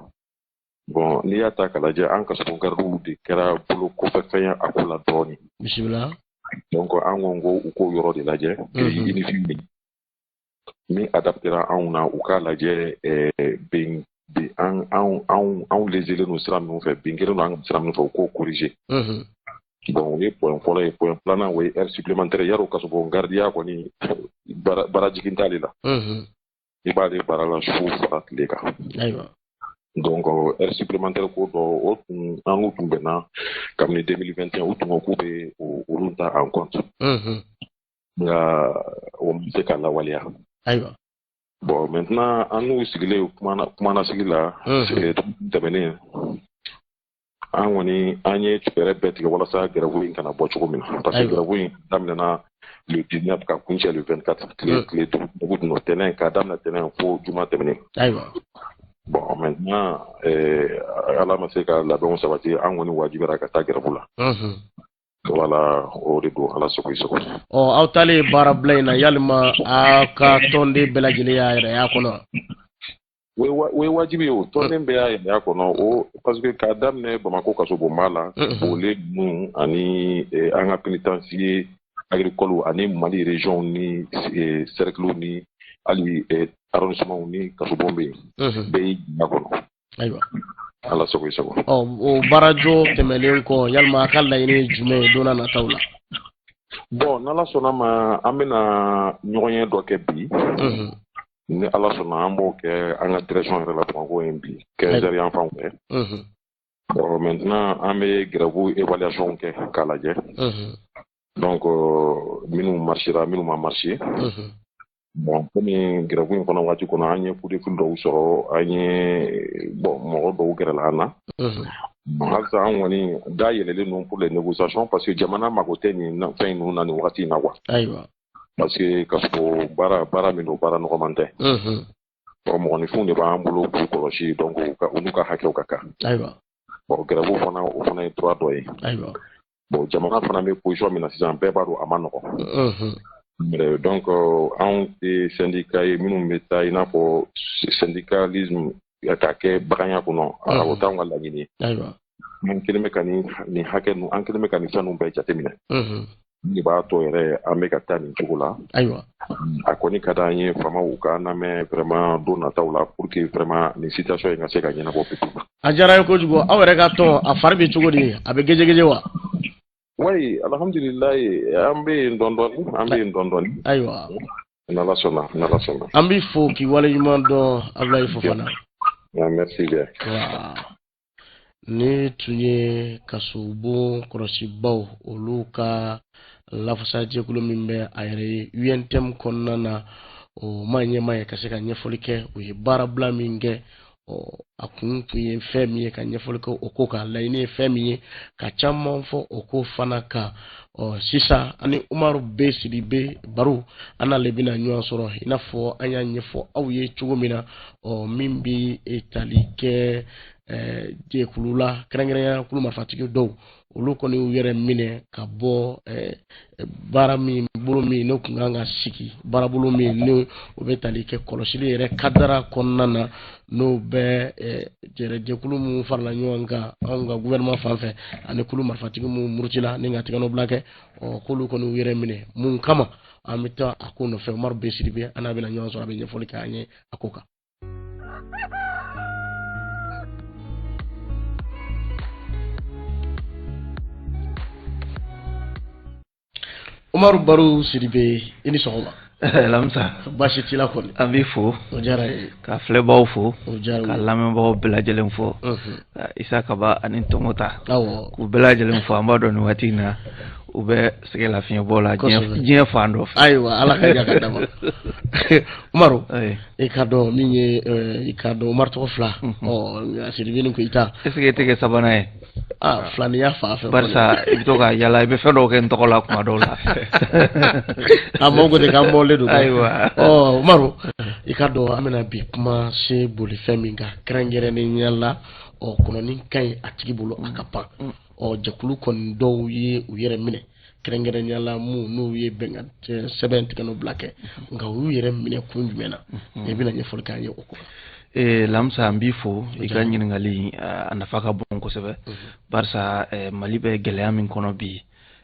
Speaker 14: Bon, n'i y'a ta k'a lajɛ, an kasobon gardiw de kɛra bolo kɔfɛfɛn ye a ko la dɔɔni.
Speaker 1: Bisimila.
Speaker 14: Donc an ko u k'o yɔrɔ de lajɛ, grille unifiée min adaptera anw na, u k'a lajɛ ben an anw anw anw lésélen don sira minnu fɛ, bin kelen don an ka sira minnu fɛ, u k'o corriger. Bon, o ye point fɔlɔ ye. Point filanan, o ye heure supplémentaire. Yarɔ, kasobon gardiya kɔni, baara jigin t'ale la. I b'ale baara la su fara tile kan. Donc heure supplémentaire ko dɔ, o tun an n'u tun bɛnna kabini 2021, u tun ko k'u bɛ olu ta en compte. Nka o ma se ka lawaleya. Bon, maintenant an n'u sigilen kumana sigi la tɛmɛnen, an kɔni an ye fɛɛrɛ bɛɛ tigɛ walasa grève in kana bɔ cogo min na, parce que grève in daminɛna le 19 ka kuncɛ le 24, tile 5 dun tɛnɛn, k'a daminɛ tɛnɛn fo juma tɛmɛnen. Bon, maintenant Ala ma se ka labɛnw sabati, an kɔni wajibiyara ka taa grève la. Voilà, o de don. Ala sago i sago.
Speaker 1: Ɔ, aw taalen baarabila in na, yalima aw ka tɔnden bɛɛ lajɛlen y'a yɛrɛ y'a kɔnɔ?
Speaker 14: O ye wajibi ye, o tɔnden bɛɛ y'a yɛrɛ kɔnɔ o, parce que k'a daminɛ Bamakɔ kasobonba la, Bole ninnu ani an ka pénitencier agricole ani Mali région ni cercle ni hali arrondissement ni kasobon bɛ yen, bɛɛ y'i jigin a kɔnɔ. Ala sago i sago.
Speaker 1: Ɔ, o baarajɔ tɛmɛnen kɔ, yalima a ka laɲini ye jumɛn ye don n'a nataw la?
Speaker 14: Bon, n'Ala sɔnna ma, an bɛna ɲɔgɔnye dɔ kɛ bi. Ni Ala sɔnna, an b'o kɛ an ka direction yɛrɛ la Bamakɔ yen bi 15 heures yan fan fɛ. Bon, maintenant an bɛ grève évaluation kɛ k'a lajɛ. Donc minnu marchera, minnu ma marché. Bon, komi grève in kɔnɔ waati kɔnɔ, an ye coup de fil dɔw sɔrɔ, an ye, bon, mɔgɔ dɔw gɛrɛla an na. Halisa an kɔni da yɛlɛlen don pour les négociations, parce que jamana mago tɛ nin fɛn ninnu na nin wagati in na quoi. Parce que kaso baara, baara min don, baara nɔgɔman tɛ. Bon, mɔgɔninfinw de b'an bolo k'u kɔlɔsi, donc u n'u ka hakɛw ka kan. Bon, grève fana, o fana ye droit dɔ ye. Bon, jamana fana bɛ position min na sisan, bɛɛ b'a dɔn a ma nɔgɔn. Donc anw tɛ syndicat ye minnu bɛ taa i n'a fɔ syndicalisme ka kɛ baganya kɔnɔ, o t'anw ka laɲini ye. An kɛlen bɛ ka nin hakɛ ninnu, an kɛlen bɛ ka nin fɛn ninnu bɛɛ jateminɛ. Nin b'a to yɛrɛ an bɛ ka taa nin cogo la. A kɔni ka d'an ye faamaw k'an lamɛn vraiment don nataw la pour que vraiment nin situation in ka se ka ɲɛnabɔ pewu.
Speaker 1: A diyara n ye kojugu. Aw yɛrɛ ka tɔn, a fari bɛ cogo di? A bɛ gejegeje wa?
Speaker 14: Oui, alhamdulilayi, an bɛ yen dɔɔni dɔɔni, an bɛ yen dɔɔni dɔɔni. N'Ala sɔnna, n'Ala sɔnna.
Speaker 1: An b'i fo k'i waleɲuman dɔn, Abulayi Fofana.
Speaker 14: Merci bien.
Speaker 1: Ni tun ye kasobon kɔlɔsibaw olu ka lafasajɛkulu min bɛ a yɛrɛ ye UNTM kɔnɔna na, o ma ɲɛmaa ye ka se ka ɲɛfɔli kɛ u ye baarabila min kɛ, a kun tun ye fɛn min ye, ka ɲɛfɔli kɛ o ko kan, laɲini ye fɛn min ye, ka caman fɔ o ko fana kan. Ɔ sisan, ani Umaru B Sidibe Baro, an n'ale bɛna ɲɔgɔn sɔrɔ i n'a fɔ an y'a ɲɛfɔ aw ye cogo min na. Ɔ min bɛ tali kɛ jɛkulu la, kɛrɛnkɛrɛnnenya kulu marifatigi dɔw, olu kɔni y'u yɛrɛ minɛ ka bɔ baara min bolo min n'o tun kan ka sigi, baarabolo min n'o o bɛ tali kɛ kɔlɔsili yɛrɛ kadara kɔnɔna na, n'o bɛ jɛkulu minnu farala ɲɔgɔn kan anw ka gouvernement fan fɛ, ani kulu marifatigi minnu murutila ni ka tigɛnɔbila kɛ. Ɔ k'olu kɔni y'u yɛrɛ minɛ mun kama, an bɛ taa a ko nɔfɛ. Umaru B Sidibe, an n'a bɛna ɲɔgɔn sɔrɔ, a bɛ ɲɛfɔli kɛ an ye a ko kan. Umaru Baro Sidibe, i ni sɔgɔma.
Speaker 15: Lamisa.
Speaker 1: Baasi t'i la kɔni?
Speaker 15: An b'i fo.
Speaker 1: O diyara n ye.
Speaker 15: Ka filɛbaw fo.
Speaker 1: O diyara n ye.
Speaker 15: Ka lamɛnbagaw bɛɛ lajɛlen fo. Isa Kaba ani Tɔngota.
Speaker 1: Awɔ.
Speaker 15: K'u bɛɛ lajɛlen fo. An b'a dɔn nin waati in na u bɛ sɛgɛn lafiɲɛbɔ la diɲɛ fan dɔ fɛ.
Speaker 1: Ayiwa, Ala ka ɲa ka d'a ma. Umaru, i ka dɔn min ye, i ka dɔn Umaru tɔgɔ fila. Ɔ Sidibe ni Koyita.
Speaker 15: Est ce que e tɛ kɛ sabanan ye?
Speaker 1: Ah, filaniya fan fɛ.
Speaker 15: Barisa i bɛ to ka yala, i bɛ fɛn dɔw kɛ n tɔgɔ la kuma dɔw la.
Speaker 1: A maaw ko ten k'an bɔlen don.
Speaker 15: Ayiwa.
Speaker 1: Ɔ Umaru, i ka dɔn an bɛna bi kuma se bolifɛn min kan kɛrɛnkɛrɛnnenya la, ɔ kɔnɔni ka ɲi a tigi bolo a ka pan. Ɔ jɛkulu kɔni dɔw ye u yɛrɛ minɛ, kɛrɛnkɛrɛnnenya la mun n'u ye bɛnkan sɛbɛn tigɛnɔbila kɛ, nka u y'u yɛrɛ minɛ kun jumɛn na? I bɛna ɲɛfɔli k'an ye o ko.
Speaker 15: Lamisa, n b'i fo i ka ɲininkali, a nafa ka bon kosɛbɛ, barisa Mali bɛ gɛlɛya min kɔnɔ bi,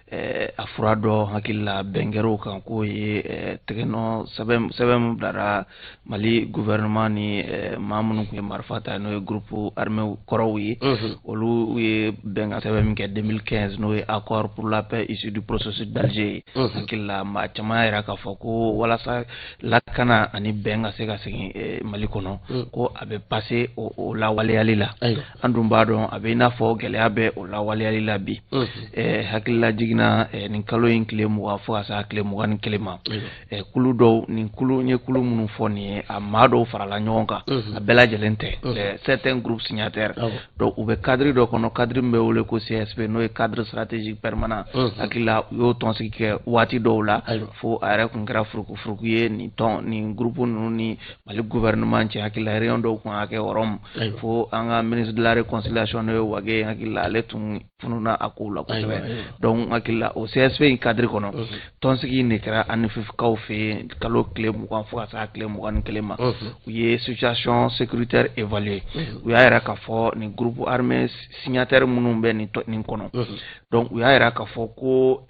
Speaker 15: a fura dɔ hakili la bɛn kɛra kan k'o ye tɛgɛnɔ sɛbɛn min bilara Mali gouvernement ni maa minnu tun ye marifa ta, n'o ye groupe armé kɔrɔw ye, olu ye bɛnkan sɛbɛn min kɛ 2015, n'o ye accord pour la paix issu du processus d'Alger ye. Hakili la maa caman y'a jira k'a fɔ ko walasa lakana ani bɛn ka se ka segin Mali kɔnɔ, ko a bɛ passer o lawaleyali la. An dun b'a dɔn a bɛ i n'a fɔ gɛlɛya bɛ o lawaleyali la bi. Hakilila jiginna nin kalo in tile 20 fo ka se a tile 21 ma, kulu dɔw, nin kulu n ye kulu minnu fɔ nin ye, a maa dɔw farala ɲɔgɔn kan, a bɛɛ lajɛlen tɛ, certains groupes signataires. Donc u bɛ cadre dɔ kɔnɔ, cadre min bɛ wele ko CSP, n'o ye cadre stratégique permanent. Hakili la u y'o tɔnsigi kɛ waati dɔw la, fo a yɛrɛ tun kɛra furukufuruku ye nin tɔn nin groupe ninnu ni Mali gouvernement cɛ. Hakili la réunion dɔw tun ka kɛ Rome, fo an ka ministre de la réconciliation, n'o ye Wage ye, hakili la ale tun fununa a kow la kosɛbɛ. Donc hakili la o CSP in cadre kɔnɔ, tɔnsigi in de kɛra ANEFIP-kaw fɛ yen kalo tile 20 fo ka se a tile 21 ma. U ye situation sécuritaire évaluer. U y'a yira k'a fɔ nin groupe armé signataire minnu bɛ nin kɔnɔ, donc u y'a yira k'a fɔ ko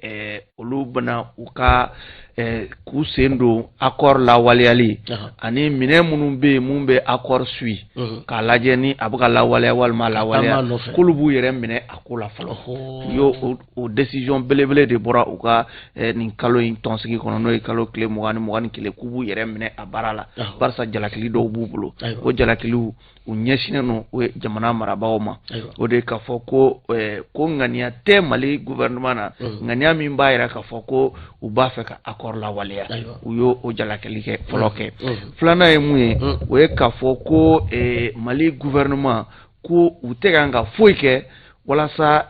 Speaker 15: olu bɛna u ka k'u sen don accord lawaleyali ani minɛn minnu bɛ yen mun bɛ accord suit, k'a lajɛ ni a bɛ ka lawaleya walima a lawaleya, k'olu b'u yɛrɛ minɛ a ko la fɔlɔ. U y'o o décision belebele de bɔra u ka nin kalo in tɔnsigi kɔnɔ, n'o ye kalo tile 20 ni 21, k'u b'u yɛrɛ minɛ a baara la, barisa jalakili dɔw b'u bolo. O jalakiliw u ɲɛsinnen don o jamana marabagaw ma. O de k'a fɔ ko ŋaniya tɛ Mali gouvernement na, ŋaniya min b'a yira k'a fɔ ko u b'a fɛ ka accord lawaleya. U y'o o jalakili kɛ fɔlɔ kɛ. Filanan ye mun ye? O ye k'a fɔ ko Mali gouvernement, ko u tɛ kan ka foyi kɛ walasa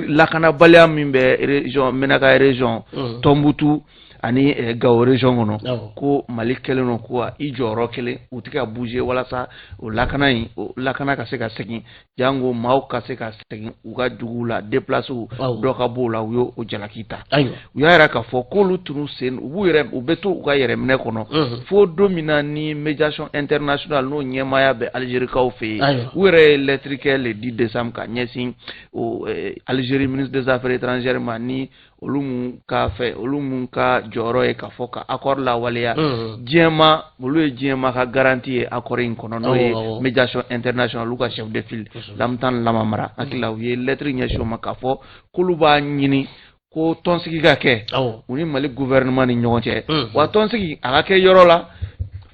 Speaker 15: lakanabaliya min bɛ région Menaka, région Tɔnbutu. Ani Gao région kɔnɔ, ko Mali kɛlen don ko i jɔyɔrɔ kelen, u tɛ ka bouger walasa o lakana in, o lakana ka se ka segin, jango maaw ka se ka segin u ka duguw la, déplacés dɔ ka b'o la. U y'o jalaki ta. U y'a yira k'a fɔ k'olu tunu sen, u b'u yɛrɛ, u bɛ to u ka yɛrɛminɛ kɔnɔ fo don min na ni médiation internationale, n'o ɲɛmaaya bɛ Algérikaw fɛ yen. U yɛrɛ ye lettre kɛ le 10 décembre ka ɲɛsin o Algérie ministre des Affaires étrangères ma, ni olu mun ka fɛ, olu mun ka jɔyɔrɔ ye k'a fɔ ka accord lawaleya diɲɛma, olu ye diɲɛma ka garantie ye accord in kɔnɔ, n'o ye médiation internationale, olu ka chef de file Ramtane Lamamra. Hakili la, u ye lettre ɲɛsin o ma k'a fɔ k'olu b'a ɲini ko tɔnsigi ka kɛ u ni Mali gouvernement ni ɲɔgɔn cɛ, wa tɔnsigi a ka kɛ yɔrɔ la,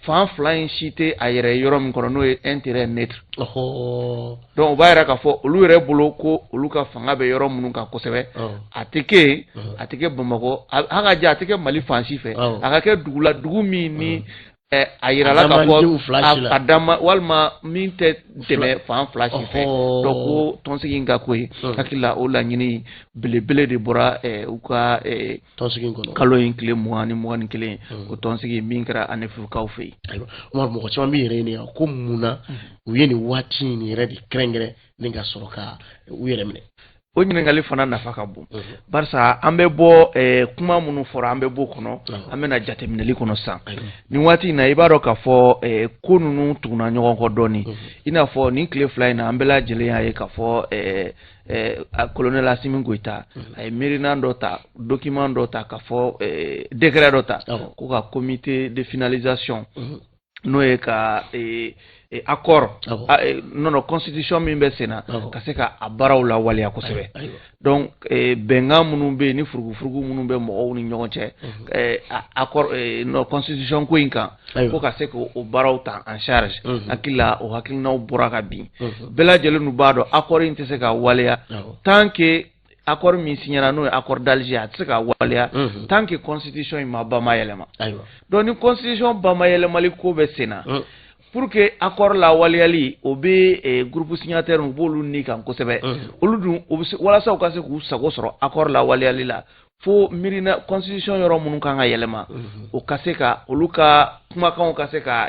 Speaker 15: fan fila in si tɛ a yɛrɛ ye yɔrɔ min kɔnɔ, n'o ye un terrain neutre. Donc o b'a yira k'a fɔ olu yɛrɛ bolo ko olu ka fanga bɛ yɔrɔ minnu kan kosɛbɛ, a tɛ kɛ yen, a tɛ kɛ Bamakɔ, a ka ja, a tɛ kɛ Mali fan si fɛ, a ka kɛ dugu la, dugu min ni a yirala k'a fɔ a dama walima min tɛ tɛmɛ fan fila si fɛ. Donc ko tɔnsigi in ka ko ye. Hakili la, o laɲini belebele de bɔra u ka
Speaker 1: tɔnsigi kɔnɔ
Speaker 15: kalo in tile 20 ni 21, o tɔnsigi min kɛra ANEF-kaw fɛ yen.
Speaker 1: Ayiwa Umaru, mɔgɔ caman b'i yɛrɛ ɲininka ko mun na u ye nin waati in yɛrɛ de kɛrɛnkɛrɛn ni ka sɔrɔ ka u yɛrɛ minɛ?
Speaker 15: O ɲininkali fana nafa ka bon, barisa an bɛ bɔ kuma minnu fɔra, an bɛ bɔ kɔnɔ, an bɛna jateminɛli kɔnɔ sisan. Nin waati in na, i b'a dɔn k'a fɔ ko ninnu tugunna ɲɔgɔn kɔ dɔɔnin. I n'a fɔ nin tile 2 in na, an bɛɛ lajɛlen y'a ye k'a fɔ colonel Assimi Goïta a ye miirina dɔ ta, document dɔ ta, k'a fɔ décret dɔ ta ko ka comité de finalisation, n'o ye ka accord, non, constitution min bɛ sen na, ka se ka a baaraw lawaleya kosɛbɛ. Donc bɛnkan minnu bɛ yen ni furugufurugu minnu bɛ mɔgɔw ni ɲɔgɔn cɛ accord, non, constitution ko in kan, ko ka se k'o baaraw ta en charge. Hakili la, o hakilinaw bɔra ka bin. Bɛɛ lajɛlen dun b'a dɔn, accord in tɛ se ka waleya tant que accord min signera, n'o ye accord d'Alger, a tɛ se ka waleya tant que constitution in ma bamayɛlɛma. Donc ni constitution bamayɛlɛmali ko bɛ sen na, pour que accord lawaleyali, o bɛ groupe signataire, u b'olu ni kan kosɛbɛ. Olu dun, o bɛ se walasa u ka se k'u sago sɔrɔ accord lawaleyali la, fo miirina constitution yɔrɔ minnu kan ka yɛlɛma, o ka se ka olu ka kumakanw ka se ka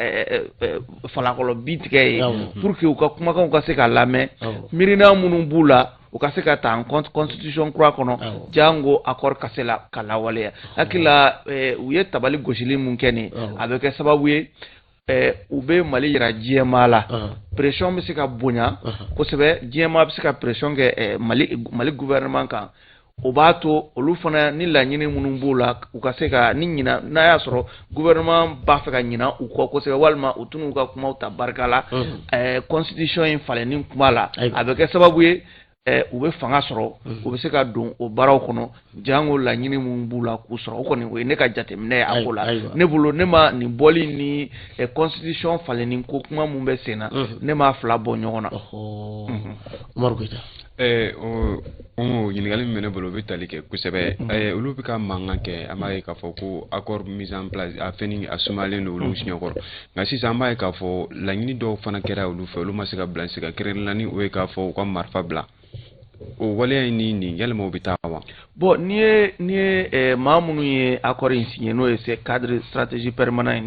Speaker 15: falakɔlɔ bi tigɛ ye, pour que u ka kumakanw ka se ka lamɛn, miirina minnu b'u la, u ka se ka ta en compte constitution kura kɔnɔ, jango accord ka se la ka lawaleya. Hakili la, u ye tabali gosili mun kɛ nin, a bɛ kɛ sababu ye u bɛ Mali yira diɲɛmaa la, pression bɛ se ka bonya kosɛbɛ, diɲɛmaa bɛ se ka pression kɛ Mali gouvernement kan. O b'a to olu fana ni laɲini minnu b'u la, u ka se ka ni ɲina, n'a y'a sɔrɔ gouvernement b'a fɛ ka ɲina u kɔ kosɛbɛ, walima u tɛn'u ka kumaw ta barika la constitution in falenni kuma la, a bɛ kɛ sababu ye u bɛ fanga sɔrɔ, u bɛ se ka don o baaraw kɔnɔ, jango laɲini minnu b'u la k'u sɔrɔ. O kɔni, o ye ne ka jateminɛ ye a ko la. Ne bolo, ne ma nin bɔli ni constitution falenni ko kuma mun bɛ sen na, ne m'a fila bɔ ɲɔgɔn na.
Speaker 1: Umaru Goyita.
Speaker 2: O ɲininkali min bɛ ne bolo, o bɛ tali kɛ kosɛbɛ. Olu bɛ ka mankan kɛ, an b'a ye k'a fɔ ko accord mise en place, a fɛn a sumalen don olu siɲɛkɔrɔ. Nka sisan, an b'a ye k'a fɔ laɲini dɔw fana kɛra olu fɛ, olu ma se ka bila sen kan, kɛrɛnkɛrɛnnenya la ni o ye k'a fɔ u ka marifa bila. O waleya in ni nin, yalima o bɛ taa wa?
Speaker 15: Bon, n'i ye maa minnu ye accord in signé, n'o ye ce cadre stratégie permanent ye,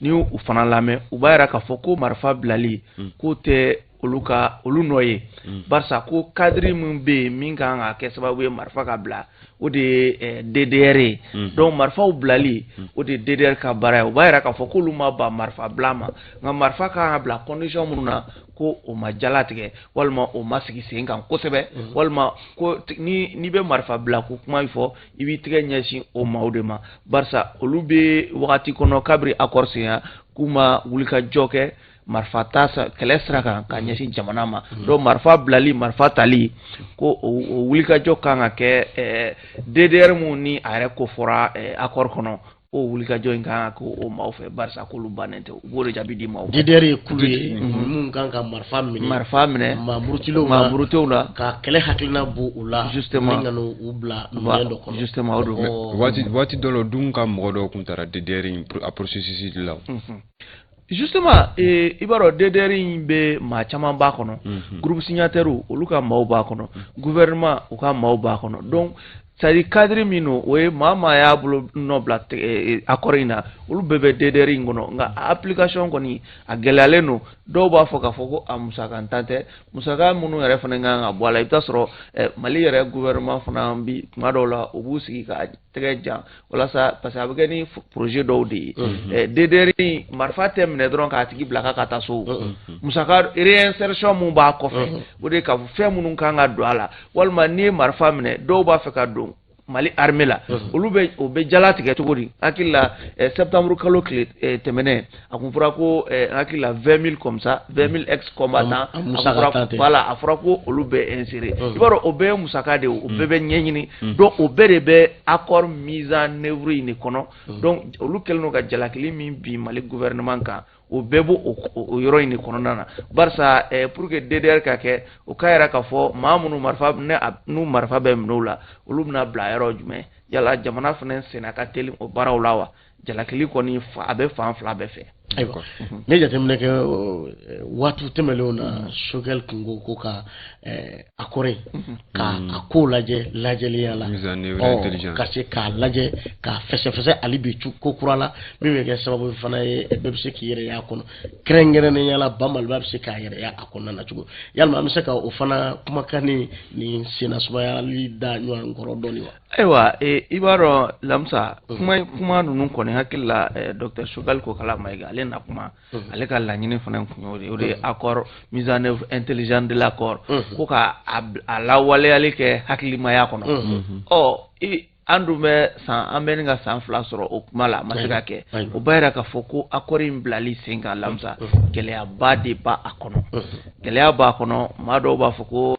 Speaker 15: n'i y'u fana lamɛn, u b'a yira k'a fɔ ko marifa bilali k'o tɛ olu ka olu nɔ ye, barisa ko cadre min bɛ yen min kan ka kɛ sababu ye marifa ka bila, o de ye DDR ye. Donc marifaw bilali, o de ye DDR ka baara ye. O b'a yira k'a fɔ k'olu ma ban marifa bila ma, nka marifa kan ka bila condition minnu na, ko o ma jalatigɛ walima o ma sigi sen kan kosɛbɛ, walima ko ni n'i bɛ marifa bila ko kuma fɔ, i b'i tigɛ ɲɛsin o maaw de ma, barisa olu bɛ wagati kɔnɔ kabiri accord signé, k'u ma wulikajɔ kɛ marifa ta kɛlɛ sira kan ka ɲɛsin jamana ma. Donc marifa bilali, marifa tali ko o wulikajɔ kan ka kɛ DDR mun ni a yɛrɛ ko fɔra accord kɔnɔ, o wulikajɔ in kan ka kɛ o maaw fɛ, barisa k'olu bannen tɛ. U b'o de jaabi di maaw ma.
Speaker 1: DDR ye kulu ye mun kan ka marifa minɛ,
Speaker 15: marifa minɛ
Speaker 1: maa murutilenw
Speaker 15: maa murutilenw la,
Speaker 1: ka kɛlɛ hakilina bɔ u la,
Speaker 15: justement,
Speaker 1: ni ka n'u bila minɛn dɔ kɔnɔ.
Speaker 15: Justement, o don.
Speaker 2: Waati dɔ la, dun ka mɔgɔ dɔw tun taara DDR in a processus la.
Speaker 15: Justement, i b'a dɔn, DDR in bɛ maa caman b'a kɔnɔ, groupe signataire olu ka maaw b'a kɔnɔ, gouvernement u ka maaw b'a kɔnɔ. Donc C'est à dire cadre min don, o ye maa maa y'a bolo nɔ bila accord in na, olu bɛɛ bɛ DDR in kɔnɔ. Nka application kɔni, a gɛlɛyalen don. Dɔw b'a fɔ k'a fɔ ko a musakantan tɛ, musaka minnu yɛrɛ fana kan ka bɔ a la. I bɛ taa sɔrɔ Mali yɛrɛ gouvernement fana bi tuma dɔw la, u b'u sigi ka tɛgɛ jan walasa, parce que a bɛ kɛ ni projet dɔw de ye. DDR in, marifa tɛ minɛ dɔrɔn k'a tigi bila k'a ka taa so. Musaka réinsertion mun b'a kɔfɛ, o de ye k'a fɔ fɛn minnu kan ka don a la, walima n'i ye marifa minɛ, dɔw b'a fɛ ka don Mali armée la, olu bɛ o bɛ jala tigɛ cogo di? Hakili la, septembre kalo tile tɛmɛnen, a kun fɔra ko hakili la 20 000 comme ça, 20 000 ex combattants. Voilà, a fɔra ko olu bɛ insérer. I b'a dɔn, o bɛɛ ye musaka de ye, o bɛɛ bɛ ɲɛɲini. Donc o bɛɛ de bɛ accord mise en œuvre in de kɔnɔ. Donc olu kɛlen don ka jalakili min bin Mali gouvernement kan, o bɛɛ b'o o yɔrɔ in de kɔnɔna na. Barisa pour que DDR ka kɛ, o k'a yira k'a fɔ maa minnu marifa ne n'u marifa bɛ minɛ u la, olu bɛna bila yɔrɔ jumɛn? Yala jamana fana senna ka teli o baaraw la wa? Jalakili kɔni, a bɛ fan fila bɛɛ fɛ.
Speaker 1: Ayiwa, ne jateminɛ kɛ waati tɛmɛnlenw na, Choguel kun ko ko ka accord in ka a ko lajɛ lajɛlenya la, ka se k'a lajɛ k'a fɛsɛfɛsɛ hali bi ko kura la, min bɛ kɛ sababu fana ye, bɛɛ bɛ se k'i yɛrɛ y'a kɔnɔ, kɛrɛnkɛrɛnnenya la ba Maliba bɛ se k'a yɛrɛ y'a kɔnɔna na cogo. Yalima an bɛ se ka o fana kumakan ni nin senna sumayali da ɲɔgɔn kɔrɔ dɔɔni wa?
Speaker 15: Ayiwa, i b'a dɔn Lamisa, kuma ninnu kɔni, hakili la, docteur Choguel Kokalla Maïga, ale na kuma, ale ka laɲini fana kun y'o de ye. O de ye accord mise en œuvre intelligente de l'accord, ko ka a lawaleyali kɛ hakilimaya kɔnɔ. Ɔ i an dun bɛ san, an bɛ nin ka san 2 sɔrɔ o kuma la, a ma se ka kɛ. O b'a yira k'a fɔ ko accord in bilali sen kan, Lamisa, gɛlɛyaba de b'a kɔnɔ, gɛlɛya b'a kɔnɔ. Maa dɔw b'a fɔ ko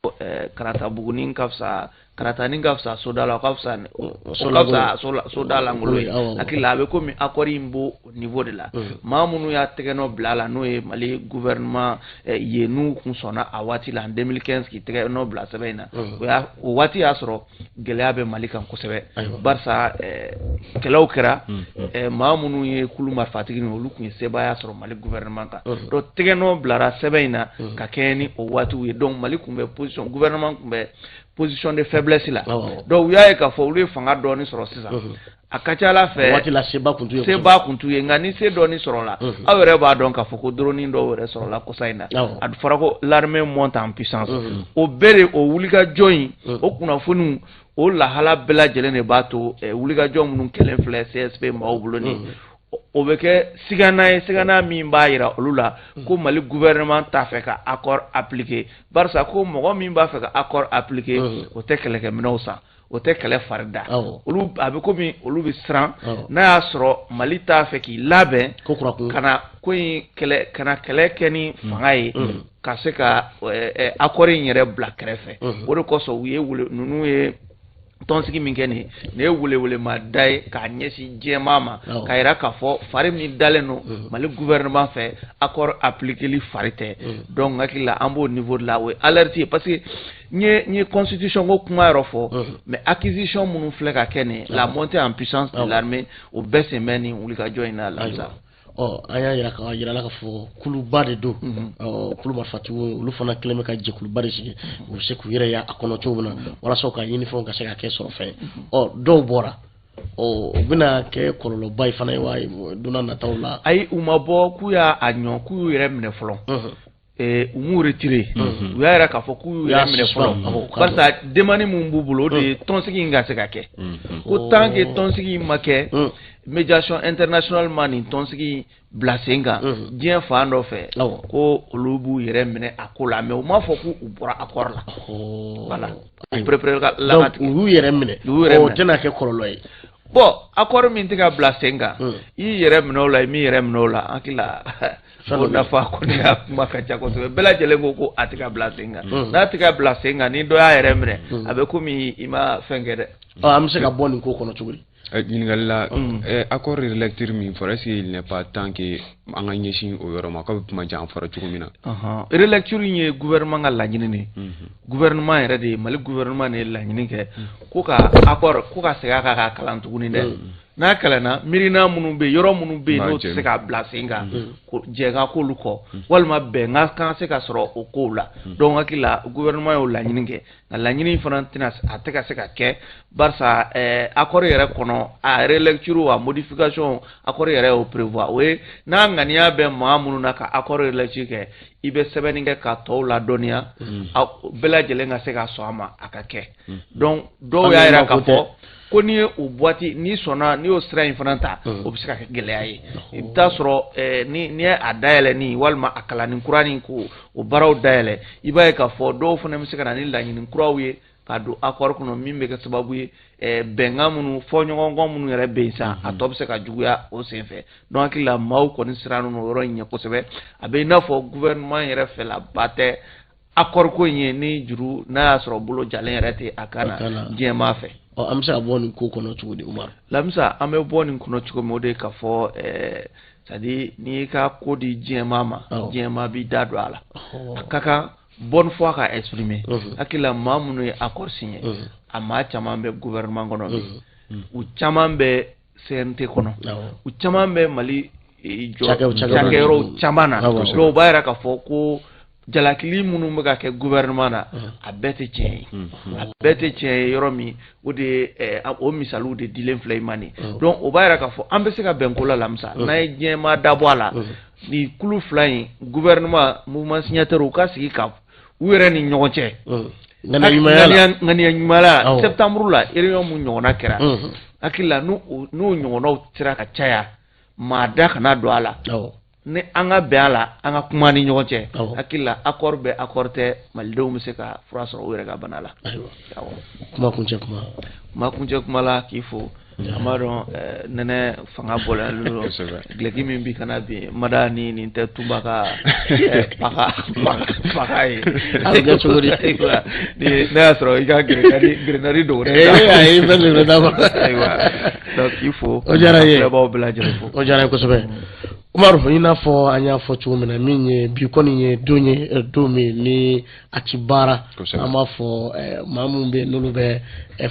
Speaker 15: karata bugunin ka fisa, karatanin ka fisa soda la, o ka fisa, o ka fisa soda lankolon ye. Hakili la, a bɛ komi accord in b'o niveau de la. Maa minnu y'a tɛgɛ nɔ bila a la, n'o ye Mali gouvernement ye, n'u kun sɔnna a waati la en 2015 k'i tɛgɛ nɔ bila sɛbɛn in na, o y'a o waati y'a sɔrɔ gɛlɛya bɛ Mali kan kosɛbɛ, barisa kɛlɛw kɛra, maa minnu ye kulu marifatigi ni olu kun ye sebaaya sɔrɔ Mali gouvernement kan. Donc tɛgɛ nɔ bilara sɛbɛn in na ka kɛɲɛ ni o waatiw ye. Donc Mali kun bɛ position, gouvernement kun bɛ position de faiblesse la. Donc u y'a ye k'a fɔ olu ye fanga dɔɔni sɔrɔ sisan, a ka ca Ala fɛ.
Speaker 1: Waati la seba kun t'u ye.
Speaker 15: Seba kun t'u ye, nka ni se dɔɔni sɔrɔla, aw yɛrɛ b'a dɔn k'a fɔ ko drone dɔw yɛrɛ sɔrɔla kɔsa in na. A fɔra ko l'armée monte en puissance. O bɛɛ de, o wulikajɔ in, o kunnafoniw, o lahala bɛɛ lajɛlen de b'a to wulikajɔ minnu kɛlen filɛ CSP maaw bolo nin, o bɛ kɛ sigana ye, sigana min b'a yira olu la ko Mali gouvernement t'a fɛ ka accord appliquer. Barisa ko mɔgɔ min b'a fɛ ka accord appliquer, o tɛ kɛlɛkɛminɛnw san, o tɛ kɛlɛ fari da. Olu a bɛ komi olu bɛ siran n'a y'a sɔrɔ Mali t'a fɛ k'i labɛn ka na ko in kɛlɛ, ka na kɛlɛ kɛ ni fanga ye, ka se ka accord in yɛrɛ bila kɛrɛfɛ. O de kosɔn u ye wele ninnu ye, tɔnsigi min kɛ nin nin ye welewelema da ye k'a ɲɛsin diɲɛmaa ma, k'a yira k'a fɔ fari min dalen don Mali gouvernement fɛ, accord appliquer fari tɛ. Donc n hakili la, an b'o niveau de la. O ye alerte ye, parce que n ye constitution ko kuma yɔrɔ fɔ, mais acquisition minnu filɛ ka kɛ nin, la montée en puissance de l'armée, o bɛɛ sen bɛ nin wulikajɔ in na, Lamisa.
Speaker 1: Ɔ an y'a yira k'a yira la k'a fɔ kuluba de don, ɔ kulu marifatigiw, olu fana kɛlen bɛ ka jɛkuluba de sigi, u bɛ se k'u yɛrɛ y'a kɔnɔ cogo min na, walasa u ka ɲinifɛnw ka se ka kɛ sɔrɔfɛn. Ɔ dɔw bɔra, ɔ o bɛna kɛ kɔlɔlɔba ye fana ye wa don n'a nataw la?
Speaker 15: Ayi, u ma bɔ k'u y'a ɲɔ k'u y'u yɛrɛ minɛ fɔlɔ. U m'u retiré, u y'a yira k'a fɔ k'u y'u yɛrɛ minɛ fɔlɔ, barisa demande min b'u bolo, o de ye tɔnsigi in ka se ka kɛ. Ko tant que tɔnsigi in ma kɛ, médiation internationale ma nin tɔnsigi bila sen kan diɲɛ fan dɔ fɛ, ko olu b'u yɛrɛ minɛ a ko la. Mais u m'a fɔ k'u bɔra accord la. Voilà, u préféré ka
Speaker 1: donc u y'u yɛrɛ minɛ.
Speaker 15: U y'u yɛrɛ minɛ.
Speaker 1: O tɛna kɛ kɔlɔlɔ ye?
Speaker 15: Bon, accord min tɛ ka bila sen kan, i y'i yɛrɛ minɛ o la, i m'i yɛrɛ minɛ o la, hakili la, o nafa kɔni a kuma ka ca kosɛbɛ. Bɛɛ lajɛlen ko ko a tɛ ka bila sen kan. N'a tɛ ka bila sen kan, ni dɔ y'a yɛrɛ minɛ, a bɛ komi i ma fɛn kɛ dɛ.
Speaker 1: An bɛ se ka bɔ nin ko kɔnɔ cogo di?
Speaker 2: Ɲininkali la, accord relecture min fɔra, est-ce qu'il n'est pas temps que an ka ɲɛsin o yɔrɔ ma, k'a bɛ kuma jan fɔra cogo min
Speaker 15: na? Relecture in ye gouvernement ka laɲini de ye. Gouvernement yɛrɛ de ye, Mali gouvernement de ye laɲini kɛ ko ka accord ko ka segin a kan k'a kalan tuguni dɛ. N'a kalanna, miirina minnu bɛ yen, yɔrɔ minnu bɛ yen n'o tɛ se k'a bila sen kan, jɛ ka k'olu kɔ, walima bɛnkan kan se ka sɔrɔ o kow la. Donc hakili la, gouvernement y'o laɲini kɛ, nka laɲini fana tɛna, a tɛ ka se ka kɛ, barisa accord yɛrɛ kɔnɔ, a relecture, a modification, accord yɛrɛ y'o prévoir. O ye n'a ŋaniya bɛ maa minnu na ka accord relecture kɛ, i bɛ sɛbɛnni kɛ ka tɔw ladɔnniya, bɛɛ lajɛlen ka se ka sɔn a ma, a ka kɛ. Donc dɔw y'a yira k'a fɔ ko n'i ye o boîte, n'i sɔnna, n'i y'o sira in fana ta, o bɛ se ka kɛ gɛlɛya ye. I bɛ taa sɔrɔ ni ye a dayɛlɛ ni walima a kalanni kura ni ko o baaraw dayɛlɛ, i b'a ye k'a fɔ dɔw fana bɛ se ka na ni laɲini kuraw ye ka don accord kɔnɔ, min bɛ kɛ sababu ye bɛnkan minnu fɔ ɲɔgɔnkɔ minnu yɛrɛ bɛ yen sa, a tɔ bɛ se ka juguya o senfɛ. Donc hakili la, maaw kɔni siran o yɔrɔ in ɲɛ kosɛbɛ. A bɛ i n'a fɔ gouvernement yɛrɛ fɛlaba tɛ accord ko in ye, ni juru n'a y'a sɔrɔ bolo jalen yɛrɛ tɛ a kan na diɲɛmaa fɛ.
Speaker 1: Ɔ, an bɛ se ka bɔ nin ko kɔnɔ cogo di, Umaru?
Speaker 15: Lamisa, an bɛ bɔ nin kɔnɔ cogo min, o de ye k'a fɔ c'est à dire n'i y'i ka ko di diɲɛmaa ma, diɲɛmaa b'i da don a la. A ka kan bonne foi ka exprimer. Hakili la, maa minnu ye accord signé, a maa caman bɛ gouvernement kɔnɔ bi, u caman bɛ CNT kɔnɔ, u caman bɛ Mali cakɛyɔrɔw caman na. Donc o b'a yira k'a fɔ ko jalakili minnu bɛ ka kɛ gouvernement na, a bɛɛ tɛ tiɲɛ ye, a bɛɛ tɛ tiɲɛ ye. Yɔrɔ min, o de ye o misaliw de dilen filɛ i ma nin. Donc o b'a yira k'a fɔ an bɛ se ka bɛn ko la, Lamisa, n'an ye diɲɛmaa dabɔ a la. Nin kulu fila in, gouvernement, mouvement signataire, u ka sigi ka u yɛrɛ ni ɲɔgɔn cɛ ŋaniya ɲuman la. Septembre la, réunion mun ɲɔgɔnna kɛra, hakili la, n'o ɲɔgɔnnaw sera ka caya, maa da kana don a la, ni an ka bɛn a la, an ka kuma ni ɲɔgɔn cɛ. Hakili la, accord bɛ, accord tɛ, malidenw bɛ se ka fura sɔrɔ u yɛrɛ ka bana la.
Speaker 1: Kuma kuncɛ kuma.
Speaker 15: Kuma kuncɛ kuma la, k'i fo. An b'a dɔn nɛnɛ fanga bɔlen don, gilɛki min bi kana bi mada ni nin tɛ tunba ka paka paka ye.
Speaker 1: A bɛ kɛ cogo di?
Speaker 15: Ne y'a sɔrɔ i ka grenade dogo dɛ.
Speaker 1: Ayi, fɛn de bɛ d'a ma.
Speaker 15: Ayiwa, donc k'i fo.
Speaker 1: O diyara n ye.
Speaker 15: Filɛbaw bɛɛ lajɛlen fo.
Speaker 1: O diyara n ye kosɛbɛ. Umaru, i n'a fɔ an y'a fɔ cogo min na, min ye bi kɔni ye don ye, don min ni a ti baara, an b'a fɔ maa minnu bɛ yen n'olu bɛ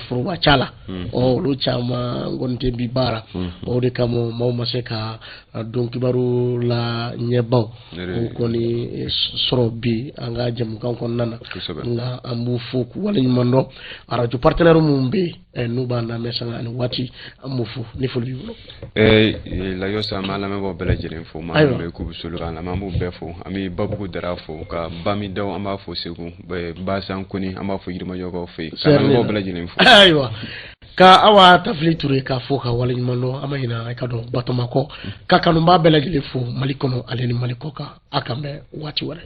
Speaker 1: foroba ca la, ɔ olu caman kɔni tɛ bi baara. O de kama maaw ma se ka don kibaru la ɲɛbaw o kɔni sɔrɔ bi an ka jɛmukan kɔnɔna na. Nka an b'u fo k'u waleɲuman dɔn. Arajo partenaire minnu bɛ yen n'u b'an lamɛn sanga ani waati, an b'u fo. Ni foli b'i bolo.
Speaker 2: Layosa, an b'an lamɛnbaaw bɛɛ lajɛlen fo. Maa minnu bɛ k'u bɛ soli k'an lamɛn, an b'u bɛɛ fo. An bɛ Babugu Dara fo, ka Bamidaw an b'a fo Segu, Basan Koni an b'a fo Yirimajɔkaw fɛ yen, ka lamɛnbaaw bɛɛ lajɛlen fo.
Speaker 1: Ayiwa, ka Awa Tafili Ture k'a fo ka waleɲuman dɔn. An ma ɲinɛ i ka dɔn Batoma kɔ, ka kanubaa bɛɛ lajɛlen fo Mali kɔnɔ ale ni Mali kɔ kan. A kan bɛn waati wɛrɛ.